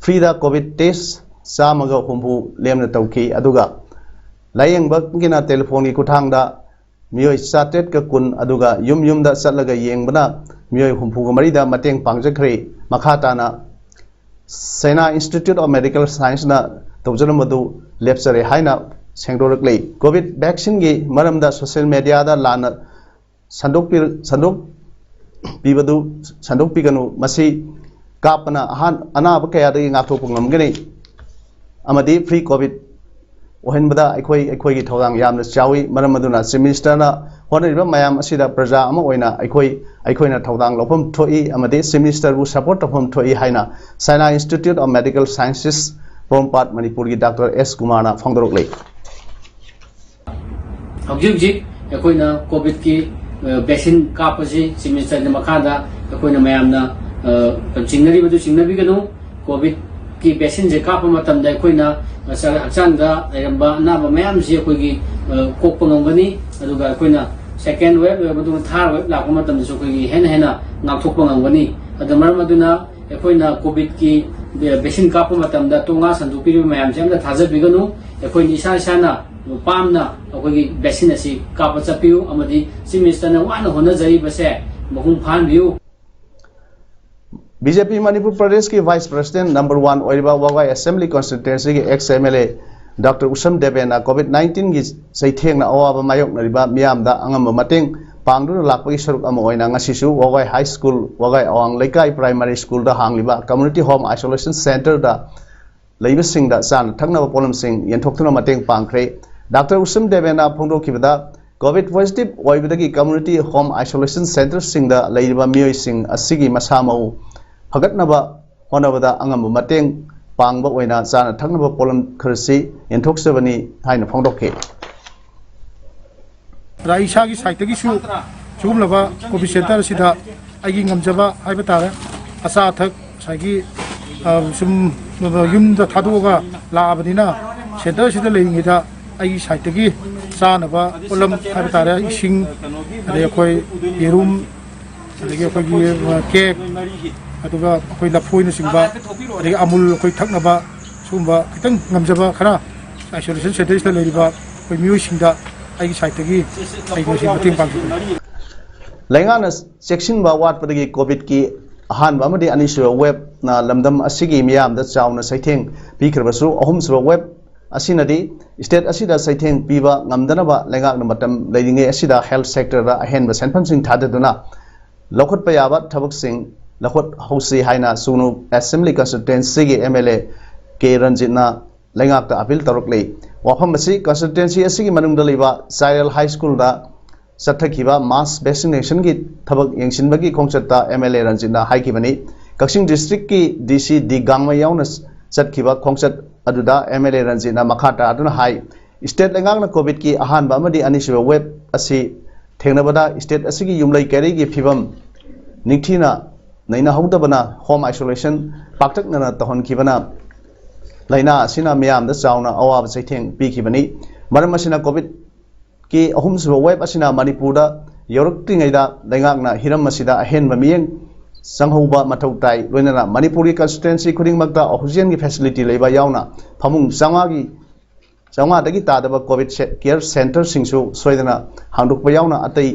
Freeꯗ COVID test ꯆꯥꯝꯃꯒ ꯍꯨꯝꯐꯨ ꯂꯦꯝꯅ ꯇꯧꯈꯤ꯫ ꯑꯗꯨꯒ ꯂꯥꯌꯦꯡꯕꯒꯤꯅ telephoneꯒꯤ ꯈꯨꯠꯊꯥꯡꯗ ꯃꯤꯑꯣꯏ ꯆꯥꯇ꯭ꯔꯦꯠꯀ ꯀꯨꯟ, ꯑꯗꯨꯒ ꯌꯨꯝ ꯌꯨꯝꯗ ꯆꯠꯂꯒ ꯌꯦꯡꯕꯅ ꯃꯤꯑꯣꯏ ꯍꯨꯝꯐꯨꯒ ꯃꯔꯤꯗ ꯃꯇꯦꯡ ꯄꯥꯡꯖꯈ꯭ꯔꯦ꯫ ꯃꯈꯥ ꯇꯥꯅ China Institute of Medical Scienceꯅ ꯇꯧꯖꯔꯝꯕꯗꯨ ꯂꯦꯞꯆꯔꯦ ꯍꯥꯏꯅ ꯁꯦꯡꯗꯣꯔꯛꯂꯤ꯫ COVID vaccineꯒꯤ ꯃꯔꯝꯗ social mediaꯗ ꯂꯥꯟꯅ ꯁꯟꯗꯣꯛꯄꯤ ꯁꯟꯗꯣꯛꯄꯤꯕꯗꯨ ꯁꯟꯗꯣꯛꯄꯤꯒꯅꯨ꯫ ꯃꯁꯤ ꯀꯥꯞꯄꯅ ꯑꯍꯥꯟ ꯑꯅꯥꯕ ꯀꯌꯥꯗꯒꯤ ꯉꯥꯛꯊꯣꯛꯄ ꯉꯝꯒꯅꯤ ꯑꯃꯗꯤ free COVID ꯑꯣꯏꯍꯟꯕꯗ ꯑꯩꯈꯣꯏ ꯑꯩꯈꯣꯏꯒꯤ ꯊꯧꯗꯥꯡ ꯌꯥꯝꯅ ꯆꯥꯎꯏ꯫ ꯃꯔꯝ ꯑꯗꯨꯅ Chief Minister ꯅ ꯍꯣꯠꯅꯔꯤꯕ ꯃꯌꯥꯝ ꯑꯁꯤꯗ ꯄ꯭ꯔꯖꯥ ꯑꯃ ꯑꯣꯏꯅ ꯑꯩꯈꯣꯏ ꯑꯩꯈꯣꯏꯅ ꯊꯧꯗꯥꯡ ꯂꯧꯐꯝ ꯊꯣꯛꯏ ꯑꯃꯗꯤ Chief Minister ꯕꯨ support ꯇꯧꯐꯝ ꯊꯣꯛꯏ ꯍꯥꯏꯅ China Institute of Medical Sciences, ꯄꯣꯔꯣꯝꯄꯥꯠ, ꯃꯅꯤꯄꯨꯔꯒꯤ ꯗꯥꯛꯇꯔ ꯑꯦꯁ ꯀꯨꯃꯥꯔꯅ ꯐꯣꯡꯗꯣꯔꯛꯂꯤ꯫ ꯍꯧꯖꯤꯛ ꯍꯧꯖꯤꯛ ꯑꯩꯈꯣꯏꯅ ꯀꯣꯚꯤꯗꯀꯤ ꯚꯦꯛꯁꯤꯟ ꯀꯥꯞꯄꯁꯤ Chief Minister ꯒꯤ ꯃꯈꯥꯗ ꯑꯩꯈꯣꯏꯅ ꯃꯌꯥꯝꯅ ꯆꯤꯡꯅꯔꯤꯕꯗꯨ ꯆꯤꯡꯅꯕꯤꯒꯅꯨ꯫ ꯀꯣꯚꯤꯗꯀꯤ ꯚꯦꯛꯁꯤꯟꯁꯦ ꯀꯥꯞꯄ ꯃꯇꯝꯗ ꯑꯩꯈꯣꯏꯅ ꯍꯛꯆꯥꯡꯗ ꯂꯩꯔꯝꯕ ꯑꯅꯥꯕ ꯃꯌꯥꯝꯁꯤ ꯑꯩꯈꯣꯏꯒꯤ ꯀꯣꯛꯄ ꯉꯝꯒꯅꯤ꯫ ꯑꯗꯨꯒ ꯑꯩꯈꯣꯏꯅ second wave ꯂꯣꯏꯔꯕ ꯃꯇꯨꯡꯗ third wave ꯂꯥꯛꯄ ꯃꯇꯝꯗꯁꯨ ꯑꯩꯈꯣꯏꯒꯤ ꯍꯦꯟꯅ ꯍꯦꯟꯅ ꯉꯥꯛꯊꯣꯛꯄ ꯉꯝꯒꯅꯤ꯫ ꯑꯗꯨꯅ ꯃꯔꯝ ꯑꯗꯨꯅ ꯑꯩꯈꯣꯏꯅ ꯀꯣꯚꯤꯗꯀꯤ ꯚꯦꯛꯁꯤꯟ ꯀꯥꯞꯄ ꯃꯇꯝꯗ ꯇꯣꯉꯥ ꯁꯟꯗꯣꯛꯄꯤꯔꯤꯕ ꯃꯌꯥꯝꯁꯦ ꯑꯝꯇ ꯊꯥꯖꯕꯤꯒꯅꯨ꯫ ꯑꯩꯈꯣꯏꯅ ꯏꯁꯥ ꯏꯁꯥꯅ ꯄꯥꯝꯅ ꯑꯩꯈꯣꯏꯒꯤ ꯚꯦꯛꯁꯤꯟ ꯑꯁꯤ ꯀꯥꯞꯄ ꯆꯠꯄꯤꯌꯨ ꯑꯃꯗꯤ Chief Minister ꯅ ꯋꯥꯅ ꯍꯣꯠꯅꯖꯔꯤꯕꯁꯦ ꯃꯄꯨꯡ ꯐꯥꯍꯟꯕꯤꯌꯨ꯫ BJP ꯃꯅꯤꯄꯨꯔ ꯄ꯭ꯔꯗꯦꯁꯀꯤ Vice President number one ꯑꯣꯏꯔꯤꯕ ꯋꯥꯒꯥꯏ Assembly Constituency ꯒꯤ ex MLA ꯗꯥꯛꯇꯔ ꯎꯁꯝ ꯗꯦꯕꯦꯟꯅ COVID nineteen ꯒꯤ ꯆꯩꯊꯦꯡꯅ ꯑꯋꯥꯕ ꯃꯥꯌꯣꯛꯅꯔꯤꯕ ꯃꯤꯌꯥꯝꯗ ꯑꯉꯝꯕ ꯃꯇꯦꯡ ꯄꯥꯡꯗꯨꯅ ꯂꯥꯛꯄꯒꯤ ꯁꯔꯨꯛ ꯑꯃ ꯑꯣꯏꯅ ꯉꯁꯤꯁꯨ ꯋꯥꯒꯥꯏ High School, ꯋꯥꯒꯥꯏ ꯑꯋꯥꯡ ꯂꯩꯀꯥꯏ Primary School ꯗ ꯍꯥꯡꯂꯤꯕ Community Home Isolation Centre ꯗ ꯂꯩꯕꯁꯤꯡꯗ ꯆꯥꯅ ꯊꯛꯅꯕ ꯄꯣꯠꯂꯝꯁꯤꯡ ꯌꯦꯟꯊꯣꯛꯇꯨꯅ ꯃꯇꯦꯡ ꯄꯥꯡꯈ꯭ꯔꯦ꯫ ꯗꯥꯛꯇꯔ ꯎꯁꯝ ꯗꯦꯕꯦꯟꯅ ꯐꯣꯡꯗꯣꯛꯈꯤꯕꯗ, COVID positive ꯑꯣꯏꯕꯗꯒꯤ Community Home Isolation Centre ꯁꯤꯡꯗ ꯂꯩꯔꯤꯕ ꯃꯤꯑꯣꯏꯁꯤꯡ ꯑꯁꯤꯒꯤ ꯃꯁꯥ ꯃꯎ ꯐꯒꯠꯅꯕ ꯍꯣꯠꯅꯕꯗ ꯑꯉꯝꯕ ꯃꯇꯦꯡ ꯄꯥꯡꯕ ꯑꯣꯏꯅ ꯆꯥꯅ ꯊꯛꯅꯕ ꯄꯣꯠꯂꯝ ꯈꯔꯁꯤ ꯌꯦꯟꯊꯣꯛꯆꯕꯅꯤ ꯍꯥꯏꯅ ꯐꯣꯡꯗꯣꯛꯈꯤ꯫ ꯑꯗ ꯑꯩ ꯏꯁꯥꯒꯤ ꯁꯥꯏꯠꯇꯒꯤꯁꯨ ꯁꯤꯒꯨꯝꯂꯕ ꯀꯣꯚꯤꯗ ꯁꯦꯟꯇꯔ ꯑꯁꯤꯗ ꯑꯩꯒꯤ ꯉꯝꯖꯕ ꯍꯥꯏꯕ ꯇꯥꯔꯦ, ꯑꯆꯥ ꯑꯊꯛ ꯉꯁꯥꯏꯒꯤ, ꯑ, ꯁꯨꯝ ꯌꯨꯝꯗ ꯊꯥꯗꯣꯛꯑꯒ ꯂꯥꯛꯑꯕꯅꯤꯅ, ꯁꯦꯟꯇꯔ ꯑꯁꯤꯗ ꯂꯩꯔꯤꯉꯩꯗ ꯑꯩꯒꯤ ꯁꯥꯏꯠꯇꯒꯤ ꯆꯥꯅꯕ ꯄꯣꯠꯂꯝ ꯍꯥꯏꯕ ꯇꯥꯔꯦ, ꯏꯁꯤꯡ, ꯑꯗꯩ ꯑꯩꯈꯣꯏ ꯌꯦꯔꯨꯝ, ꯑꯗꯒꯤ ꯑꯩꯈꯣꯏꯒꯤ, ꯑ, ꯀꯦꯛ, ꯑꯗꯨꯒ ꯑꯩꯈꯣꯏ ꯂꯐꯣꯏꯅꯆꯤꯡꯕ, ꯑꯗꯒꯤ ꯑꯃꯨꯜ ꯑꯩꯈꯣꯏ ꯊꯛꯅꯕ, ꯁꯤꯒꯨꯝꯕ ꯈꯤꯇꯪ ꯉꯝꯖꯕ ꯈꯔ ꯑꯥꯏꯁꯣꯂꯦꯁꯟ ꯁꯦꯟꯇꯔꯁꯤꯗ ꯂꯩꯔꯤꯕ ꯑꯩꯈꯣꯏ ꯃꯤꯑꯣꯏꯁꯤꯡꯗ ꯑꯩꯒꯤ ꯁꯥꯏꯠꯇꯒꯤ ꯑꯩ ꯉꯁꯤ ꯃꯇꯦꯡ ꯄꯥꯡꯖꯕꯅꯤ꯫ ꯂꯩꯉꯥꯛꯅ ꯆꯦꯛꯁꯤꯟꯕ ꯋꯥꯠꯄꯗꯒꯤ ꯀꯣꯚꯤꯗꯀꯤ ꯑꯍꯥꯟꯕ ꯑꯃꯗꯤ ꯑꯅꯤꯁꯨꯕ ꯋꯦꯕꯅ ꯂꯝꯗꯝ ꯑꯁꯤꯒꯤ ꯃꯤꯌꯥꯝꯗ ꯆꯥꯎꯅ ꯆꯩꯊꯦꯡ ꯄꯤꯈ꯭ꯔꯕꯁꯨ, ꯑꯍꯨꯝꯁꯨꯕ ꯋꯦꯕ ꯑꯁꯤꯅꯗꯤ ꯁ꯭ꯇꯦꯠ ꯑꯁꯤꯗ ꯆꯩꯊꯦꯡ ꯄꯤꯕ ꯉꯝꯗꯅꯕ ꯂꯩꯉꯥꯛꯅ ꯃꯇꯝ ꯂꯩꯔꯤꯉꯩ ꯑꯁꯤꯗ ꯍꯦꯜꯊ ꯁꯦꯛꯇꯔꯗ ꯑꯍꯦꯟꯕ ꯁꯦꯟꯐꯝꯁꯤꯡ ꯊꯥꯗꯗꯨꯅ ꯂꯧꯈꯠꯄ ꯌꯥꯕ ꯊꯕꯛꯁꯤꯡ ꯂꯧꯈꯠꯍꯧꯁꯤ ꯍꯥꯏꯅ ꯁꯨꯒꯅꯨ ꯑꯦꯁꯦꯝꯕ꯭ꯂꯤ ꯀꯟꯁꯇꯤꯇ꯭ꯋꯦꯟꯁꯤꯒꯤ ꯑꯦꯝ ꯑꯦꯜ ꯑꯦ ꯀꯦ ꯔꯟꯖꯤꯠꯅ ꯂꯩꯉꯥꯛꯇ ꯑꯄꯤꯜ ꯇꯧꯔꯛꯂꯤ꯫ ꯋꯥꯐꯝ ꯑꯁꯤ ꯀꯟꯁꯇꯤꯇ꯭ꯋꯦꯟꯁꯤ ꯑꯁꯤꯒꯤ ꯃꯅꯨꯡꯗ ꯂꯩꯕ ꯆꯥꯏꯔꯦꯜ ꯍꯥꯏ ꯁ꯭ꯀꯨꯜꯗ ꯆꯠꯊꯈꯤꯕ ꯃꯥꯁ ꯚꯦꯛꯁꯤꯅꯦꯁꯟꯒꯤ ꯊꯕꯛ ꯌꯦꯡꯁꯤꯟꯕꯒꯤ ꯈꯣꯡꯆꯠꯇ ꯑꯦꯝ ꯑꯦꯜ ꯑꯦ ꯔꯟꯖꯤꯠꯅ ꯍꯥꯏꯈꯤꯕꯅꯤ꯫ ꯀꯛꯆꯤꯡ ꯗꯤꯁꯇ꯭ꯔꯤꯛꯀꯤ ꯗꯤ ꯁꯤ ꯗꯤ ꯒꯥꯡꯃꯩ ꯌꯥꯎꯅ ꯆꯠꯈꯤꯕ ꯈꯣꯡꯆꯠ ꯑꯗꯨꯗ ꯑꯦꯝ ꯑꯦꯜ ꯑꯦ ꯔꯟꯖꯤꯠꯅ ꯃꯈꯥ ꯇꯥꯗꯨꯅ ꯍꯥꯏ, ꯁ꯭ꯇꯦꯠ ꯂꯩꯉꯥꯛꯅ ꯀꯣꯚꯤꯗꯀꯤ ꯑꯍꯥꯟꯕ ꯑꯃꯗꯤ ꯑꯅꯤꯁꯨꯕ ꯋꯦꯕ ꯑꯁꯤ ꯊꯦꯡꯅꯕꯗ ꯁ꯭ꯇꯦꯠ ꯑꯁꯤꯒꯤ ꯌꯨꯝꯂꯩ ꯀꯩꯔꯩꯒꯤ ꯐꯤꯕꯝ ꯅꯤꯡꯊꯤꯅ ꯅꯩꯅꯍꯧꯗꯕꯅ ꯍꯣꯝ ꯑꯥꯏꯁꯣꯂꯦꯁꯟ ꯄꯥꯛꯇꯛꯅꯅ ꯇꯧꯍꯟꯈꯤꯕꯅ ꯂꯥꯏꯅꯥ ꯑꯁꯤꯅ ꯃꯤꯌꯥꯝꯗ ꯆꯥꯎꯅ ꯑꯋꯥꯕ ꯆꯩꯊꯦꯡ ꯄꯤꯈꯤꯕꯅꯤ꯫ ꯃꯔꯝ ꯑꯁꯤꯅ ꯀꯣꯚꯤꯗꯀꯤ ꯑꯍꯨꯝꯁꯨꯕ ꯋꯦꯕ ꯑꯁꯤꯅ ꯃꯅꯤꯄꯨꯔꯗ ꯌꯧꯔꯛꯇ꯭ꯔꯤꯉꯩꯗ ꯂꯩꯉꯥꯛꯅ ꯍꯤꯔꯝ ꯑꯁꯤꯗ ꯑꯍꯦꯟꯕ ꯃꯤꯠꯌꯦꯡ ꯆꯪꯍꯧꯕ ꯃꯊꯧ ꯇꯥꯏ꯫ ꯂꯣꯏꯅꯅ ꯃꯅꯤꯄꯨꯔꯒꯤ ꯀꯟꯁꯇꯤꯇ꯭ꯋꯦꯟꯁꯤ ꯈꯨꯗꯤꯡꯃꯛꯇ ꯑꯣꯛꯁꯤꯖꯦꯟꯒꯤ ꯐꯦꯁꯤꯂꯤꯇꯤ ꯂꯩꯕ ꯌꯥꯎꯅ ꯐꯃꯨꯡ ꯆꯥꯝꯃꯉꯥꯒꯤ ꯆꯥꯝꯃꯉꯥꯗꯒꯤ ꯇꯥꯗꯕ ꯀꯣꯚꯤꯗ ꯁꯦ-, ꯀꯤꯌꯔ ꯁꯦꯟꯇꯔꯁꯤꯡꯁꯨ ꯁꯣꯏꯗꯅ ꯍꯥꯡꯗꯣꯛꯄ ꯌꯥꯎꯅ ꯑꯇꯩ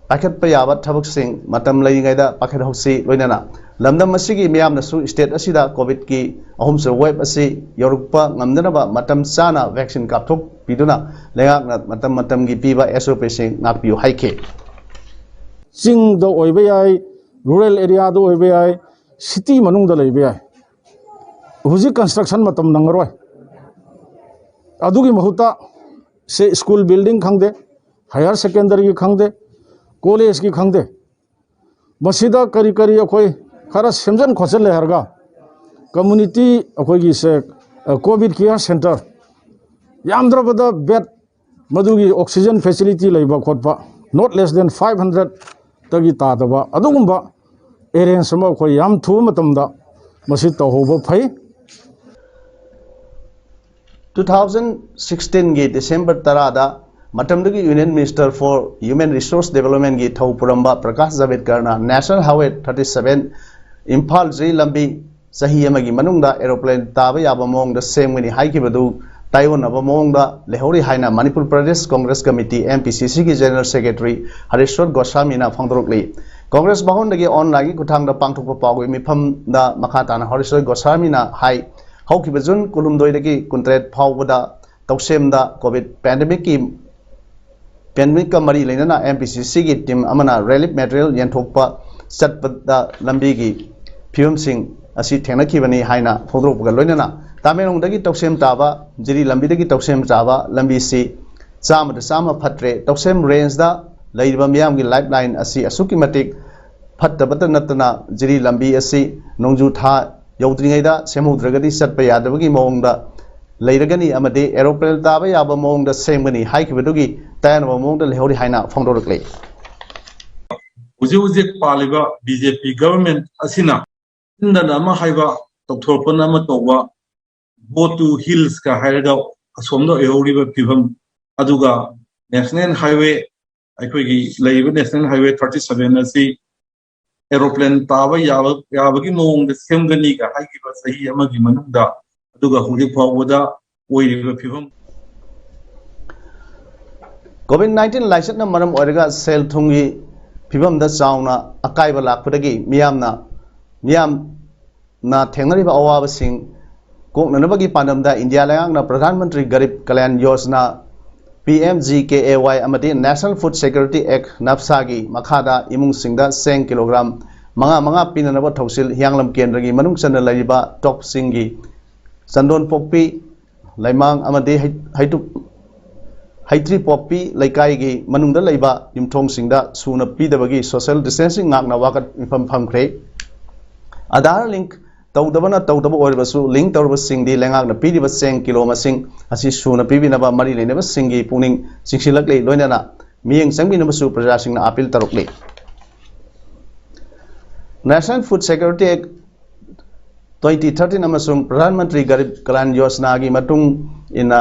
ꯄꯥꯏꯈꯠꯄ ꯌꯥꯕ ꯊꯕꯛꯁꯤꯡ ꯃꯇꯝ ꯂꯩꯔꯤꯉꯩꯗ ꯄꯥꯏꯈꯠꯍꯧꯁꯤ꯫ ꯂꯣꯏꯅꯅ ꯂꯝꯗꯝ ꯑꯁꯤꯒꯤ ꯃꯤꯌꯥꯝꯅꯁꯨ ꯁ꯭ꯇꯦꯠ ꯑꯁꯤꯗ ꯀꯣꯚꯤꯗꯀꯤ ꯑꯍꯨꯝꯁꯨꯕ ꯋꯦꯕ ꯑꯁꯤ ꯌꯧꯔꯛꯄ ꯉꯝꯗꯅꯕ ꯃꯇꯝ ꯆꯥꯅ ꯚꯦꯛꯁꯤꯟ ꯀꯥꯞꯊꯣꯛꯄꯤꯗꯨꯅ ꯂꯩꯉꯥꯛꯅ ꯃꯇꯝ ꯃꯇꯝꯒꯤ ꯄꯤꯕ ꯑꯦꯁ ꯑꯣ ꯄꯤꯁꯤꯡ ꯉꯥꯛꯄꯤꯌꯨ ꯍꯥꯏꯈꯤ꯫ ꯆꯤꯡꯗ ꯑꯣꯏꯕ ꯌꯥꯏ, ꯔꯨꯔꯦꯜ ꯑꯦꯔꯤꯌꯥꯗ ꯑꯣꯏꯕ ꯌꯥꯏ, ꯁꯤꯇꯤ ꯃꯅꯨꯡꯗ ꯂꯩꯕ ꯌꯥꯏ꯫ ꯍꯧꯖꯤꯛ ꯀꯟꯁꯇ꯭ꯔꯛꯁꯟ ꯃꯇꯝ ꯅꯪꯉꯔꯣꯏ꯫ ꯑꯗꯨꯒꯤ ꯃꯍꯨꯠꯇ ꯁꯦ ꯁ꯭ꯀꯨꯜ ꯕꯤꯜꯗꯤꯡ ꯈꯪꯗꯦ, ꯍꯥꯌꯔ ꯁꯦꯀꯦꯟꯗꯔꯤꯒꯤ ꯈꯪꯗꯦ, ꯀꯣꯂꯦꯖꯀꯤ ꯈꯪꯗꯦ, ꯃꯁꯤꯗ ꯀꯔꯤ ꯀꯔꯤ ꯑꯩꯈꯣꯏ ꯈꯔ ꯁꯦꯝꯖꯤꯟ ꯈꯣꯠꯆꯤꯟ ꯂꯩꯍꯜꯂꯒ ꯀꯝꯃꯨꯅꯤꯇꯤ ꯑꯩꯈꯣꯏꯒꯤ ꯁꯦ ꯀꯣꯚꯤꯗ ꯀꯤꯌꯔ ꯁꯦꯟꯇꯔ ꯌꯥꯝꯗ꯭ꯔꯕꯗ ꯕꯦꯗ ꯃꯗꯨꯒꯤ ꯑꯣꯛꯁꯤꯖꯦꯟ ꯐꯦꯁꯤꯂꯤꯇꯤ ꯂꯩꯕ ꯈꯣꯠꯄ not less than five hundred ꯇꯒꯤ ꯇꯥꯗꯕ ꯑꯗꯨꯒꯨꯝꯕ ꯑꯦꯔꯦꯟꯖ ꯑꯃ ꯑꯩꯈꯣꯏ ꯌꯥꯝ ꯊꯨꯕ ꯃꯇꯝꯗ ꯃꯁꯤ ꯇꯧꯍꯧꯕ ꯐꯩ꯫ ꯇꯨ ꯊꯥꯎꯖꯟ ꯁꯤꯛꯁꯇꯤꯟꯒꯤ ꯗꯤꯁꯦꯝꯕꯔ ꯇꯔꯥꯗ ꯃꯇꯝꯗꯨꯒꯤ Union Minister for Human Resource Developmentꯀꯤ ꯊꯧ ꯄꯨꯔꯝꯕ ꯄ꯭ꯔꯀꯥꯁ ꯖꯥꯚꯦꯗꯀꯔꯅ National Highway thirty seven Imphal ꯖꯤ ꯂꯝꯕꯤ ꯆꯍꯤ ꯑꯃꯒꯤ ꯃꯅꯨꯡꯗ ꯑꯦꯔꯣꯄ꯭ꯂꯦꯟ ꯇꯥꯕ ꯌꯥꯕ ꯃꯑꯣꯡꯗ ꯁꯦꯝꯒꯅꯤ ꯍꯥꯏꯈꯤꯕꯗꯨ ꯇꯥꯏꯑꯣꯟꯅꯕ ꯃꯑꯣꯡꯗ ꯂꯩꯍꯧꯔꯤ ꯍꯥꯏꯅ Manipur Pradesh Congress committee, M P ꯁꯤ ꯁꯤꯒꯤ ꯖꯦꯅꯔꯦꯜ ꯁꯦꯀ꯭ꯔꯦꯇꯔꯤ ꯍꯔꯤꯁ꯭ꯋꯔ ꯒꯣꯁ꯭ꯋꯥꯃꯤꯅ ꯐꯣꯡꯗꯣꯔꯛꯂꯤ꯫ ꯀꯣꯡꯒ꯭ꯔꯦꯁ ꯚꯋꯟꯗꯒꯤ ꯑꯣꯟꯂꯥꯏꯟꯒꯤ ꯈꯨꯠꯊꯥꯡꯗ ꯄꯥꯡꯊꯣꯛꯄ ꯄꯥꯎꯒꯤ ꯃꯤꯐꯝꯗ ꯃꯈꯥ ꯇꯥꯅ ꯍꯔꯤꯁ꯭ꯋꯔ ꯒꯣꯁ꯭ꯋꯥꯃꯤꯅ ꯍꯥꯏ, ꯍꯧꯈꯤꯕ ꯖꯨꯟ ꯀꯨꯟꯍꯨꯝꯗꯣꯏꯗꯒꯤ ꯀꯨꯟꯇꯔꯦꯠ ꯐꯥꯎꯕꯗ ꯇꯧꯁꯦꯝꯗ ꯀꯣꯚꯤꯗ ꯄꯦꯟꯗꯦꯃꯤꯛꯀꯤ ꯄꯦꯟꯗꯦꯃꯤꯛꯀ ꯃꯔꯤ ꯂꯩꯅꯅ ꯑꯦꯝ ꯄꯤ ꯁꯤ ꯁꯤꯒꯤ ꯇꯤꯝ ꯑꯃꯅ ꯔꯤꯂꯤꯐ ꯃꯦꯇꯔꯤꯌꯦꯜ ꯌꯦꯟꯊꯣꯛꯄ ꯆꯠꯄꯗ ꯂꯝꯕꯤꯒꯤ ꯐꯤꯕꯝꯁꯤꯡ ꯑꯁꯤ ꯊꯦꯡꯅꯈꯤꯕꯅꯤ ꯍꯥꯏꯅ ꯐꯣꯡꯗꯣꯔꯛꯄꯒ ꯂꯣꯏꯅꯅ ꯇꯃꯦꯡꯂꯣꯡꯗꯒꯤ ꯇꯧꯁꯦꯝ ꯇꯥꯕ ꯖꯤꯔꯤ ꯂꯝꯕꯤꯗꯒꯤ ꯇꯧꯁꯦꯝ ꯇꯥꯕ ꯂꯝꯕꯤꯁꯤ ꯆꯥꯝꯃꯗ ꯆꯥꯝꯃ ꯐꯠꯇ꯭ꯔꯦ꯫ ꯇꯧꯁꯦꯝ ꯔꯦꯟꯖꯇ ꯂꯩꯔꯤꯕ ꯃꯤꯌꯥꯝꯒꯤ ꯂꯥꯏꯐ ꯂꯥꯏꯟ ꯑꯁꯤ ꯑꯁꯨꯛꯀꯤ ꯃꯇꯤꯛ ꯐꯠꯇꯕꯇ ꯅꯠꯇꯅ ꯖꯤꯔꯤ ꯂꯝꯕꯤ ꯑꯁꯤ ꯅꯣꯡꯖꯨ ꯊꯥ ꯌꯧꯗ꯭ꯔꯤꯉꯩꯗ ꯁꯦꯝꯍꯧꯗ꯭ꯔꯒꯗꯤ ꯆꯠꯄ ꯌꯥꯗꯕꯒꯤ ꯃꯑꯣꯡꯗ ꯂꯩꯔꯒꯅꯤ ꯑꯃꯗꯤ ꯑꯦꯔꯣꯄ꯭ꯂꯦꯟ ꯇꯥꯕ ꯌꯥꯕ ꯃꯑꯣꯡꯗ ꯁꯦꯝꯒꯅꯤ ꯍꯥꯏꯈꯤꯕꯗꯨꯒꯤ ꯇꯥꯏꯅꯕ ꯃꯑꯣꯡꯗ ꯂꯩꯍꯧꯔꯤ ꯍꯥꯏꯅ ꯐꯣꯡꯗꯣꯔꯛꯂꯤ꯫ ꯍꯧꯖꯤꯛ ꯍꯧꯖꯤꯛ ꯄꯥꯜꯂꯤꯕ ꯕꯤ ꯖꯦ ꯄꯤ ꯒꯚꯔꯟꯃꯦꯟꯠ ꯑꯁꯤꯅ ꯆꯤꯟꯗꯅ ꯑꯃ ꯍꯥꯏꯕ, ꯇꯧꯊꯣꯔꯛꯄꯅ ꯑꯃ ꯇꯧꯕ, go to hillsꯀ ꯍꯥꯏꯔꯒ ꯑꯁꯣꯝꯗ ꯑꯣꯏꯍꯧꯔꯤꯕ ꯐꯤꯕꯝ, ꯑꯗꯨꯒ ꯅꯦꯁꯅꯦꯜ ꯍꯥꯏꯋꯦ, ꯑꯩꯈꯣꯏꯒꯤ ꯂꯩꯔꯤꯕ ꯅꯦꯁꯅꯦꯜ ꯍꯥꯏꯋꯦ thirty seven ꯑꯁꯤ ꯑꯦꯔꯣꯄ꯭ꯂꯦꯟ ꯇꯥꯕ ꯌꯥꯕ ꯌꯥꯕꯒꯤ ꯃꯑꯣꯡꯗ ꯁꯦꯝꯒꯅꯤꯒ ꯍꯥꯏꯈꯤꯕ ꯆꯍꯤ ꯑꯃꯒꯤ ꯃꯅꯨꯡꯗ, ꯑꯗꯨꯒ ꯍꯧꯖꯤꯛ ꯐꯥꯎꯕꯗ ꯑꯣꯏꯔꯤꯕ ꯐꯤꯕꯝ꯫ ꯀꯣꯚꯤꯗ ꯅꯥꯏꯟꯇꯤꯟ ꯂꯥꯏꯆꯠꯅ ꯃꯔꯝ ꯑꯣꯏꯔꯒ ꯁꯦꯜ ꯊꯨꯝꯒꯤ ꯐꯤꯕꯝꯗ ꯆꯥꯎꯅ ꯑꯀꯥꯏꯕ ꯂꯥꯛꯄꯗꯒꯤ ꯃꯤꯌꯥꯝꯅ ꯃꯤꯌꯥꯝꯅ ꯊꯦꯡꯅꯔꯤꯕ ꯑꯋꯥꯕꯁꯤꯡ ꯀꯣꯛꯅꯅꯕꯒꯤ ꯄꯥꯟꯗꯝꯗ ꯏꯟꯗꯤꯌꯥ ꯂꯩꯉꯥꯛꯅ Pradhan Mantri Garib Kalyan Yojana, P M G K A Y, ꯑꯃꯗꯤ ꯅꯦꯁꯅꯦꯜ ꯐꯨꯗ ꯁꯦꯀ꯭ꯌꯨꯔꯤꯇꯤ ꯑꯦꯛ, ꯅꯞꯁꯥꯒꯤ ꯃꯈꯥꯗ ꯏꯃꯨꯡꯁꯤꯡꯗ ꯆꯦꯡ ꯀꯤꯂꯣꯒ꯭ꯔꯥꯝ ꯃꯉꯥ ꯃꯉꯥ ꯄꯤꯅꯅꯕ ꯊꯧꯁꯤꯜ ꯍꯤꯌꯥꯡꯂꯝ ꯀꯦꯟꯗ꯭ꯔꯒꯤ ꯃꯅꯨꯡ ꯆꯟꯅ ꯂꯩꯔꯤꯕ ꯇꯣꯞꯁꯤꯡꯒꯤ ꯆꯟꯗꯣꯟ ꯄꯣꯛꯄꯤ, ꯂꯩꯃꯥꯡ ꯑꯃꯗꯤ ꯍꯩ-, ꯍꯩꯇꯨꯞ-, ꯍꯩꯇ꯭ꯔꯤ ꯄꯣꯛꯄꯤ ꯂꯩꯀꯥꯏꯒꯤ ꯃꯅꯨꯡꯗ ꯂꯩꯕ ꯌꯨꯝꯊꯣꯡꯁꯤꯡꯗ ꯁꯨꯅ ꯄꯤꯗꯕꯒꯤ social distancing ꯉꯥꯛꯅ ꯋꯥꯀꯠ ꯃꯤꯐꯝ ꯐꯝꯈ꯭ꯔꯦ꯫ ꯑꯥꯙꯥꯔ ꯂꯤꯡꯛ ꯇꯧꯗꯕꯅ ꯇꯧꯗꯕ ꯑꯣꯏꯔꯕꯁꯨ, ꯂꯤꯡꯛ ꯇꯧꯔꯕꯁꯤꯡꯗꯤ ꯂꯩꯉꯥꯛꯅ ꯄꯤꯔꯤꯕ ꯆꯦꯡ ꯀꯤꯂꯣ ꯃꯁꯤꯡ ꯑꯁꯤ ꯁꯨꯅ ꯄꯤꯕꯤꯅꯕ ꯃꯔꯤ ꯂꯩꯅꯕꯁꯤꯡꯒꯤ ꯄꯨꯛꯅꯤꯡ ꯆꯤꯡꯁꯤꯜꯂꯛꯂꯤ, ꯂꯣꯏꯅꯅ ꯃꯤꯠꯌꯦꯡ ꯆꯪꯕꯤꯅꯕꯁꯨ ꯄ꯭ꯔꯖꯥꯁꯤꯡꯅ appeal ꯇꯧꯔꯛꯂꯤ꯫ National Food Security Act twenty thirteen ꯑꯃꯁꯨꯡ ꯄ꯭ꯔꯙꯥꯟ ꯃꯟꯇ꯭ꯔꯤ ꯒꯔꯤꯕ ꯀꯂꯌꯥꯟ ꯌꯣꯖꯅꯥꯒꯤ ꯃꯇꯨꯡ ꯏꯟꯅ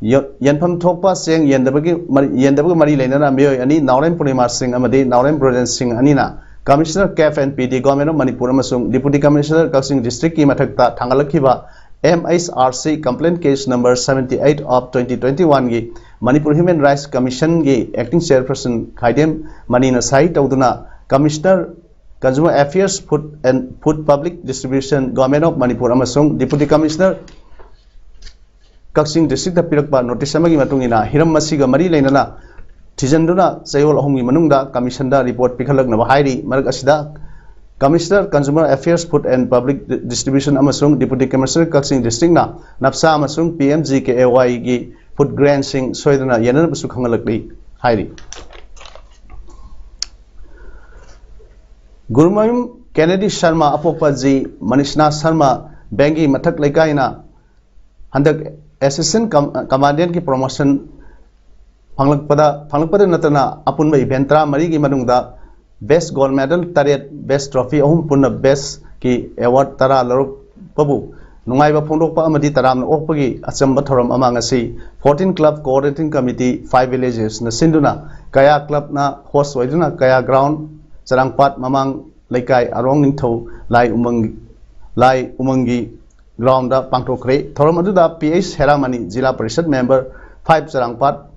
ꯌ-, ꯌꯦꯟꯐꯝ ꯊꯣꯛꯄ ꯆꯦꯡ ꯌꯦꯟꯗꯕꯒꯤ ꯃꯔꯤ, ꯌꯦꯟꯗꯕꯒ ꯃꯔꯤ ꯂꯩꯅꯅ ꯃꯤꯑꯣꯏ ꯑꯅꯤ, ꯅꯥꯎꯔꯦꯝ ꯄꯨꯔꯅꯤꯃꯥ ꯁꯤꯡ ꯑꯃꯗꯤ ꯅꯥꯎꯔꯦꯝ ꯕ꯭ꯔꯣꯖꯦꯟ ꯁꯤꯡ ꯑꯅꯤꯅ Commissioner CAF and PD, Government of Manipur ꯑꯃꯁꯨꯡ Deputy Commissioner ꯀꯛꯆꯤꯡ districtꯀꯤ ꯃꯊꯛꯇ ꯊꯥꯡꯒꯠꯂꯛꯈꯤꯕ M H R C complaint case number seventy eight of twenty twenty oneꯒꯤ Manipur Human Rights Commissionꯒꯤ Acting Chairperson ꯈꯥꯏꯗꯦꯝ ꯃꯅꯤꯅ ꯁꯍꯤ ꯇꯧꯗꯨꯅ Commissioner Consumer Affairs, Food and Food Public Distribution, Government of Manipur ꯑꯃꯁꯨꯡ Deputy Commissioner ꯀꯛꯆꯤꯡ districtꯇ ꯄꯤꯔꯛꯄ notice ꯑꯃꯒꯤ ꯃꯇꯨꯡ ꯏꯟꯅ ꯍꯤꯔꯝ ꯑꯁꯤꯒ ꯃꯔꯤ ꯂꯩꯅꯅ ꯊꯤꯖꯤꯟꯗꯨꯅ ꯆꯌꯣꯜ ꯑꯍꯨꯝꯒꯤ ꯃꯅꯨꯡꯗ Commissionꯗ report ꯄꯤꯈꯠꯂꯛꯅꯕ ꯍꯥꯏꯔꯤ꯫ ꯃꯔꯛ ꯑꯁꯤꯗ Commissioner Consumer Affairs, Food and Public Distribution ꯑꯃꯁꯨꯡ Deputy Commissioner ꯀꯛꯆꯤꯡ Districtꯅ ꯅꯞꯁꯥ ꯑꯃꯁꯨꯡ P M G K A Yꯒꯤ food grantꯁꯤꯡ ꯁꯣꯏꯗꯅ ꯌꯦꯟꯅꯅꯕꯁꯨ ꯈꯪꯍꯜꯂꯛꯂꯤ ꯍꯥꯏꯔꯤ꯫ ꯒꯨꯔꯨꯃꯌꯨꯝ ꯀꯦꯅꯦꯗꯤ ꯁꯔꯃ ꯑꯄꯣꯛꯄ ꯖꯤ ꯃꯅꯤꯁꯅꯥ ꯁꯔꯃ ꯕꯦꯡꯒꯤ ꯃꯊꯛ ꯂꯩꯀꯥꯏꯅ ꯍꯟꯗꯛ Assistant Com- Commandantꯀꯤ promotion ꯐꯪꯂꯛꯄꯗ ꯐꯪꯂꯛꯄꯗ ꯅꯠꯇꯅ ꯑꯄꯨꯟꯕ event ꯇꯔꯥꯃꯔꯤꯒꯤ ꯃꯅꯨꯡꯗ best gold medal ꯇꯔꯦꯠ, best trophy ꯑꯍꯨꯝ, ꯄꯨꯟꯅ bestꯀꯤ award ꯇꯔꯥ ꯂꯧꯔꯛꯄꯕꯨ ꯅꯨꯡꯉꯥꯏꯕ ꯐꯣꯡꯗꯣꯛꯄ ꯑꯃꯗꯤ ꯇꯔꯥꯝꯅ ꯑꯣꯛꯄꯒꯤ ꯑꯆꯝꯕ ꯊꯧꯔꯝ ꯑꯃ ꯉꯁꯤ fourteen Club Coordinating Committee, five villagers ꯅ ꯁꯤꯟꯗꯨꯅ ꯀꯌꯥ clubꯅ host ꯑꯣꯏꯗꯨꯅ ꯀꯌꯥ ground, ꯆꯔꯥꯡꯄꯥꯠ ꯃꯃꯥꯡ ꯂꯩꯀꯥꯏ ꯑꯔꯣꯡ ꯅꯤꯡꯊꯧ ꯂꯥꯏ ꯎꯃꯪ ꯂꯥꯏ ꯎꯃꯪꯒꯤ groundꯗ ꯄꯥꯡꯊꯣꯛꯈ꯭ꯔꯦ꯫ ꯊꯧꯔꯝ ꯑꯗꯨꯗ P H ꯁꯦꯔꯥꯃꯅꯤ, ꯖꯤꯂꯥ ꯄꯔꯤꯁꯠ member, five ꯆꯔꯥꯡꯄꯥꯠ,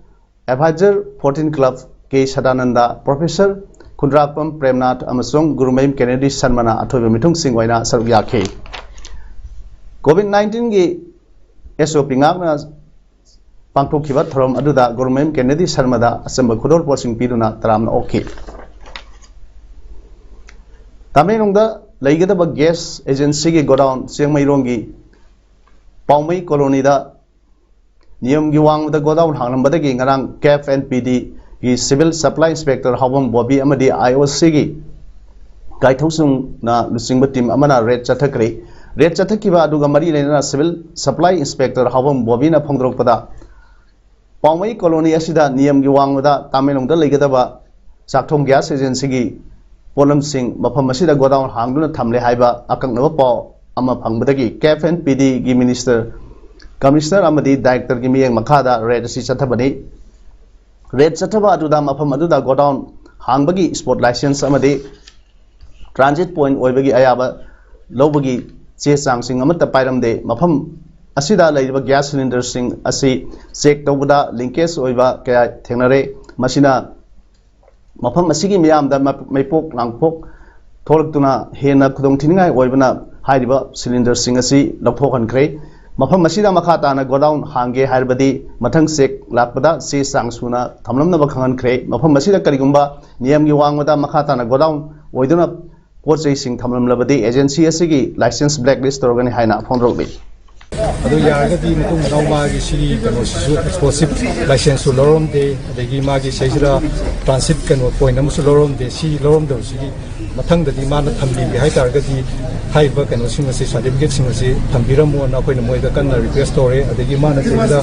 advisor, fourteen Club ꯀꯦ ꯁꯗꯥꯅꯟꯗ, professor ꯈꯨꯟꯗ꯭ꯔꯥꯛꯄꯝ ꯄ꯭ꯔꯦꯝꯅꯥꯊ ꯑꯃꯁꯨꯡ ꯒꯨꯔꯨꯃꯌꯨꯝ ꯀꯦꯅꯦꯗꯤ ꯁꯔꯃꯅ ꯑꯊꯣꯏꯕ ꯃꯤꯊꯨꯡꯁꯤꯡ ꯑꯣꯏꯅ ꯁꯔꯨꯛ ꯌꯥꯈꯤ꯫ COVID nineteenꯒꯤ S O P ꯉꯥꯛꯅ ꯄꯥꯡꯊꯣꯛꯈꯤꯕ ꯊꯧꯔꯝ ꯑꯗꯨꯗ ꯒꯨꯔꯨꯃꯌꯨꯝ ꯀꯦꯅꯦꯗꯤ ꯁꯔꯃꯗ ꯑꯆꯝꯕ ꯈꯨꯗꯣꯜꯄꯣꯠꯁꯤꯡ ꯄꯤꯗꯨꯅ ꯇꯔꯥꯝꯅ ꯑꯣꯛꯈꯤ꯫ ꯇꯃꯦꯡꯂꯣꯡꯗ ꯂꯩꯒꯗꯕ gas agencyꯒꯤ godown ꯆꯦꯡꯃꯩꯔꯣꯡꯒꯤ ꯄꯥꯎꯃꯩ colonyꯗ ꯅꯤꯌꯝꯒꯤ ꯋꯥꯡꯃꯗ godown ꯍꯥꯡꯂꯝꯕꯗꯒꯤ ꯉꯔꯥꯡ CAF and PDꯒꯤ Civil Supply Inspector ꯍꯥꯎꯕꯝ Bobby ꯑꯃꯗꯤ IOCꯒꯤ ꯒꯥꯏꯊꯧꯁꯨꯡꯅ ꯂꯨꯆꯤꯡꯕ team ꯑꯃꯅ raid ꯆꯠꯊꯈ꯭ꯔꯦ꯫ Raid ꯆꯠꯊꯈꯤꯕ ꯑꯗꯨꯒ ꯃꯔꯤ ꯂꯩꯅꯅ Civil Supply Inspector ꯍꯥꯎꯕꯝ ꯕꯣꯕꯤꯅ ꯐꯣꯡꯗꯣꯔꯛꯄꯗ, ꯄꯥꯎꯃꯩ colony ꯑꯁꯤꯗ ꯅꯤꯌꯝꯒꯤ ꯋꯥꯡꯃꯗ ꯇꯃꯦꯡꯂꯣꯡꯗ ꯂꯩꯒꯗꯕ ꯆꯥꯛꯊꯣꯡ gas agencyꯒꯤ ꯄꯣꯠꯂꯝꯁꯤꯡ ꯃꯐꯝ ꯑꯁꯤꯗ godown ꯍꯥꯡꯗꯨꯅ ꯊꯝꯂꯦ ꯍꯥꯏꯕ ꯑꯀꯛꯅꯕ ꯄꯥꯎ ꯑꯃ ꯐꯪꯕꯗꯒꯤ CAF and PDꯒꯤ minister, commissioner ꯑꯃꯗꯤ directorꯒꯤ ꯃꯤꯠꯌꯦꯡ ꯃꯈꯥꯗ raid ꯑꯁꯤ ꯆꯠꯊꯕꯅꯤ꯫ Raid ꯆꯠꯊꯕ ꯑꯗꯨꯗ ꯃꯐꯝ ꯑꯗꯨꯗ godown ꯍꯥꯡꯕꯒꯤ spot license ꯑꯃꯗꯤ transit point ꯑꯣꯏꯕꯒꯤ ꯑꯌꯥꯕ ꯂꯧꯕꯒꯤ ꯆꯦ ꯆꯥꯡꯁꯤꯡ ꯑꯃꯠꯇ ꯄꯥꯏꯔꯝꯗꯦ꯫ ꯃꯐꯝ ꯑꯁꯤꯗ ꯂꯩꯔꯤꯕ gas cylinderꯁꯤꯡ ꯑꯁꯤ check ꯇꯧꯕꯗ leakage ꯑꯣꯏꯕ ꯀꯌꯥ ꯊꯦꯡꯅꯔꯦ꯫ ꯃꯁꯤꯅ ꯃꯐꯝ ꯑꯁꯤꯒꯤ ꯃꯤꯌꯥꯝꯗ ꯃ- ꯃꯩꯄꯣꯛ ꯂꯥꯡꯄꯣꯛ ꯊꯣꯛꯂꯛꯇꯨꯅ ꯍꯦꯟꯅ ꯈꯨꯗꯣꯡꯊꯤꯅꯤꯡꯉꯥꯏ ꯑꯣꯏꯕꯅ ꯍꯥꯏꯔꯤꯕ cylinderꯁꯤꯡ ꯑꯁꯤ ꯂꯧꯊꯣꯛꯍꯟꯈ꯭ꯔꯦ꯫ ꯃꯐꯝ ꯑꯁꯤꯗ ꯃꯈꯥ ꯇꯥꯅ godown ꯍꯥꯡꯒꯦ ꯍꯥꯏꯔꯕꯗꯤ ꯃꯊꯪ check ꯂꯥꯛꯄꯗ ꯆꯦ ꯆꯥꯡ ꯁꯨꯅ ꯊꯝꯂꯝꯅꯕ ꯈꯪꯍꯟꯈ꯭ꯔꯦ꯫ ꯃꯐꯝ ꯑꯁꯤꯗ ꯀꯔꯤꯒꯨꯝꯕ ꯅꯤꯌꯝꯒꯤ ꯋꯥꯡꯃꯗ ꯃꯈꯥ ꯇꯥꯅ godown ꯑꯣꯏꯗꯨꯅ ꯄꯣꯠ ꯆꯩꯁꯤꯡ ꯊꯝꯂꯝꯂꯕꯗꯤ ꯑꯦꯖꯦꯟꯁꯤ ꯑꯁꯤꯒꯤ ꯂꯥꯏꯁꯦꯟꯁ ꯕ꯭ꯂꯦꯛ ꯂꯤꯁ ꯇꯧꯔꯒꯅꯤ ꯍꯥꯏꯅ ꯐꯣꯡꯗꯣꯔꯛꯂꯤ꯫ ꯑꯗꯨ ꯌꯥꯔꯒꯗꯤ ꯃꯇꯨꯡ ꯃꯅꯥꯎ ꯃꯥꯒꯤ ꯁꯤꯒꯤ ꯀꯩꯅꯣꯁꯤꯁꯨ ꯑꯦꯛꯁꯄ꯭ꯂꯣꯁꯤꯞ ꯂꯥꯏꯁꯦꯟꯁꯁꯨ ꯂꯧꯔꯝꯗꯦ, ꯑꯗꯒꯤ ꯃꯥꯒꯤ ꯁꯤꯁꯤꯗ ꯇ꯭ꯔꯥꯟꯁꯤꯠ ꯀꯩꯅꯣ ꯄꯣꯏꯟ ꯑꯃꯁꯨ ꯂꯧꯔꯝꯗꯦ꯫ ꯁꯤ ꯂꯧꯔꯝꯗꯕꯁꯤꯒꯤ ꯃꯊꯪꯗꯗꯤ ꯃꯥꯅ ꯊꯝꯕꯤꯒꯦ ꯍꯥꯏꯇꯥꯔꯒꯗꯤ ꯍꯥꯏꯔꯤꯕ ꯀꯩꯅꯣꯁꯤꯡ ꯑꯁꯤ, ꯁꯥꯔꯇꯤꯐꯤꯀꯦꯠꯁꯤꯡ ꯑꯁꯤ ꯊꯝꯕꯤꯔꯝꯃꯣꯅ ꯑꯩꯈꯣꯏꯅ ꯃꯣꯏꯗ ꯀꯟꯅ ꯔꯤꯀ꯭ꯋꯦꯁ ꯇꯧꯔꯦ꯫ ꯑꯗꯒꯤ ꯃꯥꯅ ꯁꯤꯗ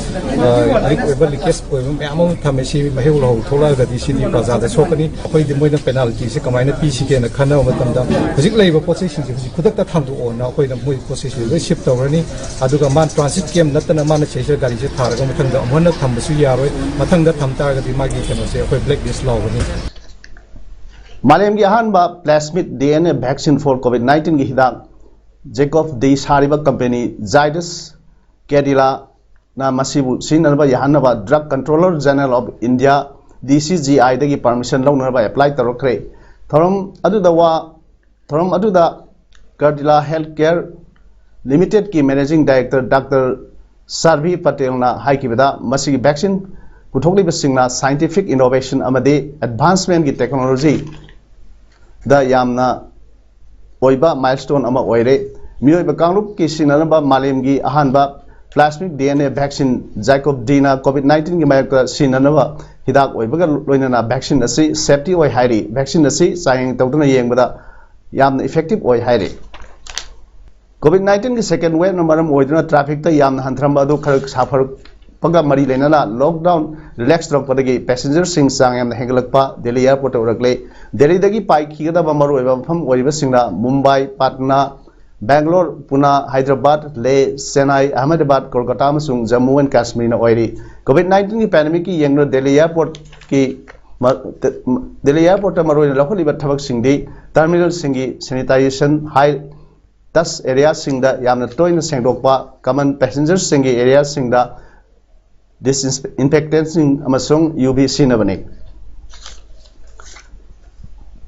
ꯂꯤꯛ ꯑꯣꯏꯕ, ꯂꯤꯀꯦꯖ ꯑꯣꯏꯕ ꯃꯌꯥꯝ ꯑꯃ ꯊꯝꯃꯦ꯫ ꯁꯤ ꯃꯍꯩ ꯂꯧꯍꯧ ꯊꯣꯛꯂꯛꯑꯒꯗꯤ ꯁꯤꯗꯤ ꯄ꯭ꯔꯖꯥꯗ ꯁꯣꯛꯀꯅꯤ꯫ ꯑꯩꯈꯣꯏꯗꯤ ꯃꯣꯏꯅ ꯄꯦꯅꯥꯜꯇꯤꯁꯦ ꯀꯃꯥꯏꯅ ꯄꯤꯁꯤꯒꯦꯅ ꯈꯟꯅꯕ ꯃꯇꯝꯗ ꯍꯧꯖꯤꯛ ꯂꯩꯔꯤꯕ ꯄꯣꯠ ꯆꯩꯁꯤꯡꯁꯦ ꯍꯧꯖꯤꯛ ꯈꯨꯗꯛꯇ ꯊꯥꯡꯗꯣꯛꯑꯣꯅ ꯑꯩꯈꯣꯏꯅ ꯃꯣꯏ ꯄꯣꯠ ꯆꯩꯁꯤꯡꯁꯦ ꯂꯣꯏ ꯁꯤꯞ ꯇꯧꯔꯅꯤ꯫ ꯑꯗꯨꯒ ꯃꯥ ꯇ꯭ꯔꯥꯟꯁꯤꯠ ꯀꯦꯝ ꯅꯠꯇꯅ ꯃꯥꯅ ꯁꯤꯗꯩꯁꯤꯗ ꯒꯥꯔꯤꯁꯦ ꯊꯥꯔꯒ ꯃꯊꯪꯗ ꯑꯃꯨꯛ ꯍꯟꯅ ꯊꯝꯕꯁꯨ ꯌꯥꯔꯣꯏ꯫ ꯃꯊꯪꯗ ꯊꯝ ꯇꯥꯔꯒꯗꯤ ꯃꯥꯒꯤ ꯀꯩꯅꯣꯁꯦ ꯑꯩꯈꯣꯏ ꯕ꯭ꯂꯦꯛ ꯂꯤꯁ ꯂꯥꯎꯒꯅꯤ꯫ ꯃꯥꯂꯦꯝꯒꯤ ꯑꯍꯥꯟꯕ plasmid DNA vaccine for COVID nineteen ꯒꯤ ꯍꯤꯗꯥꯛ ꯖꯦꯀꯣꯕ ꯗꯤ ꯁꯥꯔꯤꯕ ꯀꯝꯄꯦꯅꯤ ꯖꯥꯏꯗꯁ ꯀꯦꯗꯤꯂꯥꯅ ꯃꯁꯤꯕꯨ ꯁꯤꯖꯤꯟꯅꯅꯕ ꯌꯥꯍꯟꯅꯕ Drug Controller General of India, D C G I ꯗꯒꯤ ꯄꯔꯃꯤꯁꯟ ꯂꯧꯅꯅꯕ ꯑꯦꯄ꯭ꯂꯥꯏ ꯇꯧꯔꯛꯈ꯭ꯔꯦ꯫ ꯊꯧꯔꯝ ꯑꯗꯨꯗ ꯋꯥ ꯊꯧꯔꯝ ꯑꯗꯨꯗ ꯀꯔꯗꯤꯂꯥ ꯍꯦꯜꯊ ꯀꯦꯌꯔ ꯂꯤꯃꯤꯇꯦꯗꯀꯤ ꯃꯦꯅꯦꯖꯤꯡ ꯗꯥꯏꯔꯦꯛꯇꯔ ꯗꯥꯛꯇꯔ ꯁꯥꯔꯚꯤ ꯄꯇꯦꯜꯅ ꯍꯥꯏꯈꯤꯕꯗ, ꯃꯁꯤꯒꯤ ꯚꯦꯛꯁꯤꯟ ꯄꯨꯊꯣꯛꯂꯤꯕꯁꯤꯡꯅ ꯁꯥꯏꯟꯇꯤꯐꯤꯛ ꯏꯅꯣꯚꯦꯁꯟ ꯑꯃꯗꯤ ꯑꯦꯗꯚꯥꯟꯁꯃꯦꯟꯒꯤ ꯇꯦꯛꯅꯣꯂꯣꯖꯤꯗ ꯌꯥꯝꯅ ꯑꯣꯏꯕ ꯃꯥꯏꯜꯁ꯭ꯇꯣꯟ ꯑꯃ ꯑꯣꯏꯔꯦ꯫ ꯃꯤꯑꯣꯏꯕ ꯀꯥꯡꯂꯨꯞꯀꯤ ꯁꯤꯖꯤꯟꯅꯅꯕ ꯃꯥꯂꯦꯝꯒꯤ ꯑꯍꯥꯟꯕ plasmid DNA vaccine ꯖꯥꯏꯀꯣꯕ ꯗꯤꯅ COVID nineteen ꯒꯤ ꯃꯥꯌꯣꯛꯇ ꯁꯤꯖꯤꯟꯅꯅꯕ ꯍꯤꯗꯥꯛ ꯑꯣꯏꯕꯒ ꯂꯣꯏꯅꯅ ꯚꯦꯛꯁꯤꯟ ꯑꯁꯤ ꯁꯦꯐꯇꯤ ꯑꯣꯏ ꯍꯥꯏꯔꯤ꯫ ꯚꯦꯛꯁꯤꯟ ꯑꯁꯤ ꯆꯥꯡꯌꯦꯡ ꯇꯧꯗꯨꯅ ꯌꯦꯡꯕꯗ ꯌꯥꯝꯅ ꯏꯐꯦꯛꯇꯤꯚ ꯑꯣꯏ ꯍꯥꯏꯔꯤ꯫ COVID nineteen ꯒꯤ ꯁꯦꯀꯦꯟ ꯋꯦꯕꯅ ꯃꯔꯝ ꯑꯣꯏꯗꯨꯅ ꯇ꯭ꯔꯥꯐꯤꯛꯇ ꯌꯥꯝꯅ ꯍꯟꯊꯔꯝꯕ ꯑꯗꯨ ꯈꯔ ꯁꯥꯐꯔꯛꯄꯒ ꯃꯔꯤ ꯂꯩꯅꯅ ꯂꯣꯛꯗꯥꯎꯟ ꯔꯤꯂꯦꯛꯁ ꯇꯧꯔꯛꯄꯗꯒꯤ ꯄꯦꯁꯦꯟꯖꯔꯁꯤꯡ ꯆꯥꯡ ꯌꯥꯝꯅ ꯍꯦꯟꯒꯠꯂꯛꯄ ꯗꯦꯜꯂꯤ ꯑꯦꯌꯔꯄꯣꯔꯠꯇ ꯎꯔꯛꯂꯦ꯫ ꯗꯦꯜꯂꯤꯗꯒꯤ ꯄꯥꯏꯈꯤꯒꯗꯕ ꯃꯔꯨꯑꯣꯏꯕ ꯃꯐꯝ ꯑꯣꯏꯔꯤꯕꯁꯤꯡꯅ ꯃꯨꯝꯕꯥꯏ, ꯄꯥꯠꯅꯥ, ꯕꯦꯡꯒ꯭ꯂꯣꯔ, ꯄꯨꯅꯥ, ꯍꯥꯏꯗ꯭ꯔꯕꯥꯗ, ꯂꯦ, ꯆꯦꯟꯅꯥꯏ, ꯑꯍꯃꯗꯥꯕꯥꯗ, ꯀꯣꯜꯀꯇꯥ ꯑꯃꯁꯨꯡ ꯖꯝꯃꯨ ꯑꯦꯟ ꯀꯥꯁꯃꯤꯔꯅ ꯑꯣꯏꯔꯤ꯫ COVID nineteen ꯒꯤ ꯄꯦꯟꯗꯦꯃꯤꯛꯀꯤ ꯌꯦꯡꯗꯨꯅ ꯗꯦꯜꯂꯤ ꯑꯦꯌꯔꯄꯣꯔꯠꯀꯤ ꯃ-, ꯗꯦꯜꯂꯤ ꯑꯦꯌꯔꯄꯣꯔꯠꯇ ꯃꯔꯨꯑꯣꯏꯅ ꯂꯧꯈꯠꯂꯤꯕ ꯊꯕꯛꯁꯤꯡꯗꯤ ꯇꯔꯃꯤꯅꯦꯜꯁꯤꯡꯒꯤ ꯁꯦꯅꯤꯇꯥꯏꯖꯦꯁꯟ, ꯍꯥꯏ ꯇꯆ ꯑꯦꯔꯤꯌꯥꯁꯤꯡꯗ ꯌꯥꯝꯅ ꯇꯣꯏꯅ ꯁꯦꯡꯗꯣꯛꯄ, ꯀꯃꯟ ꯄꯦꯁꯦꯟꯖꯔꯁꯤꯡꯒꯤ ꯑꯦꯔꯤꯌꯥꯁꯤꯡꯗ ꯗꯤꯁꯏꯟꯐꯦꯛꯇꯦꯟꯁꯤꯡ ꯑꯃꯁꯨꯡ ꯌꯨ ꯚꯤ ꯁꯤꯖꯤꯟꯅꯕꯅꯤ꯫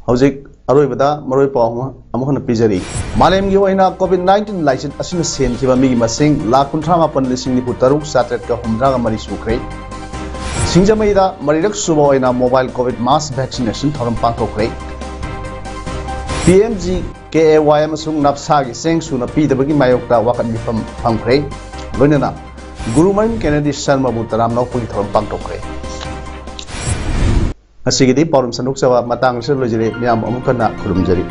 ꯍꯧꯖꯤꯛ ꯑꯔꯣꯏꯕꯗ ꯃꯔꯨꯑꯣꯏ ꯄꯥꯎ ꯑꯃ, ꯑꯃꯨꯛ ꯍꯟꯅ ꯄꯤꯖꯔꯤ꯫ ꯃꯥꯂꯦꯝꯒꯤ ꯑꯣꯏꯅ COVID nineteen ꯂꯥꯏꯆꯠ ꯑꯁꯤꯅ ꯁꯤꯈꯤꯕ ꯃꯤꯒꯤ ꯃꯁꯤꯡ ꯂꯥꯈ ꯀꯨꯟꯊ꯭ꯔꯥ ꯃꯥꯄꯟ ꯂꯤꯁꯤꯡ ꯅꯤꯐꯨ ꯇꯔꯨꯛ ꯆꯥꯇ꯭ꯔꯦꯠꯀ ꯍꯨꯝꯗ꯭ꯔꯥꯒ ꯃꯔꯤ ꯁꯨꯈ꯭ꯔꯦ꯫ ꯁꯤꯡꯖꯃꯩꯗ ꯃꯔꯤꯔꯛ ꯁꯨꯕ ꯑꯣꯏꯅ mobile COVID mass vaccination ꯊꯧꯔꯝ ꯄꯥꯡꯊꯣꯛꯈ꯭ꯔꯦ꯫ ꯄꯤ ꯑꯦꯝ ꯖꯤ ꯀꯦ ꯑꯦ ꯋꯥꯏ ꯑꯃꯁꯨꯡ ꯅꯞꯁꯥꯒꯤ ꯆꯦꯡ ꯁꯨꯅ ꯄꯤꯗꯕꯒꯤ ꯃꯥꯌꯣꯛꯇ ꯋꯥꯀꯠ ꯃꯤꯐꯝ ꯐꯝꯈ꯭ꯔꯦ꯫ ꯂꯣꯏꯅꯅ ꯒꯨꯔꯨ ꯃꯌꯨꯝ ꯀꯦꯅꯦꯗꯤ ꯁꯔꯃꯕꯨ ꯇꯔꯥꯝꯅ ꯑꯣꯛꯄꯒꯤ ꯊꯧꯔꯝ ꯄꯥꯡꯊꯣꯛꯈ꯭ꯔꯦ꯫ ꯉꯁꯤꯒꯤꯗꯤ ꯄꯥꯎꯔꯝ ꯁꯟꯗꯣꯛꯆꯕ ꯃꯇꯥꯡ ꯑꯁꯤꯗ ꯂꯣꯏꯖꯔꯦ꯫ ꯃꯤꯌꯥꯝꯕꯨ ꯑꯃꯨꯛ ꯍꯟꯅ ꯈꯨꯔꯨꯝꯖꯔꯤ꯫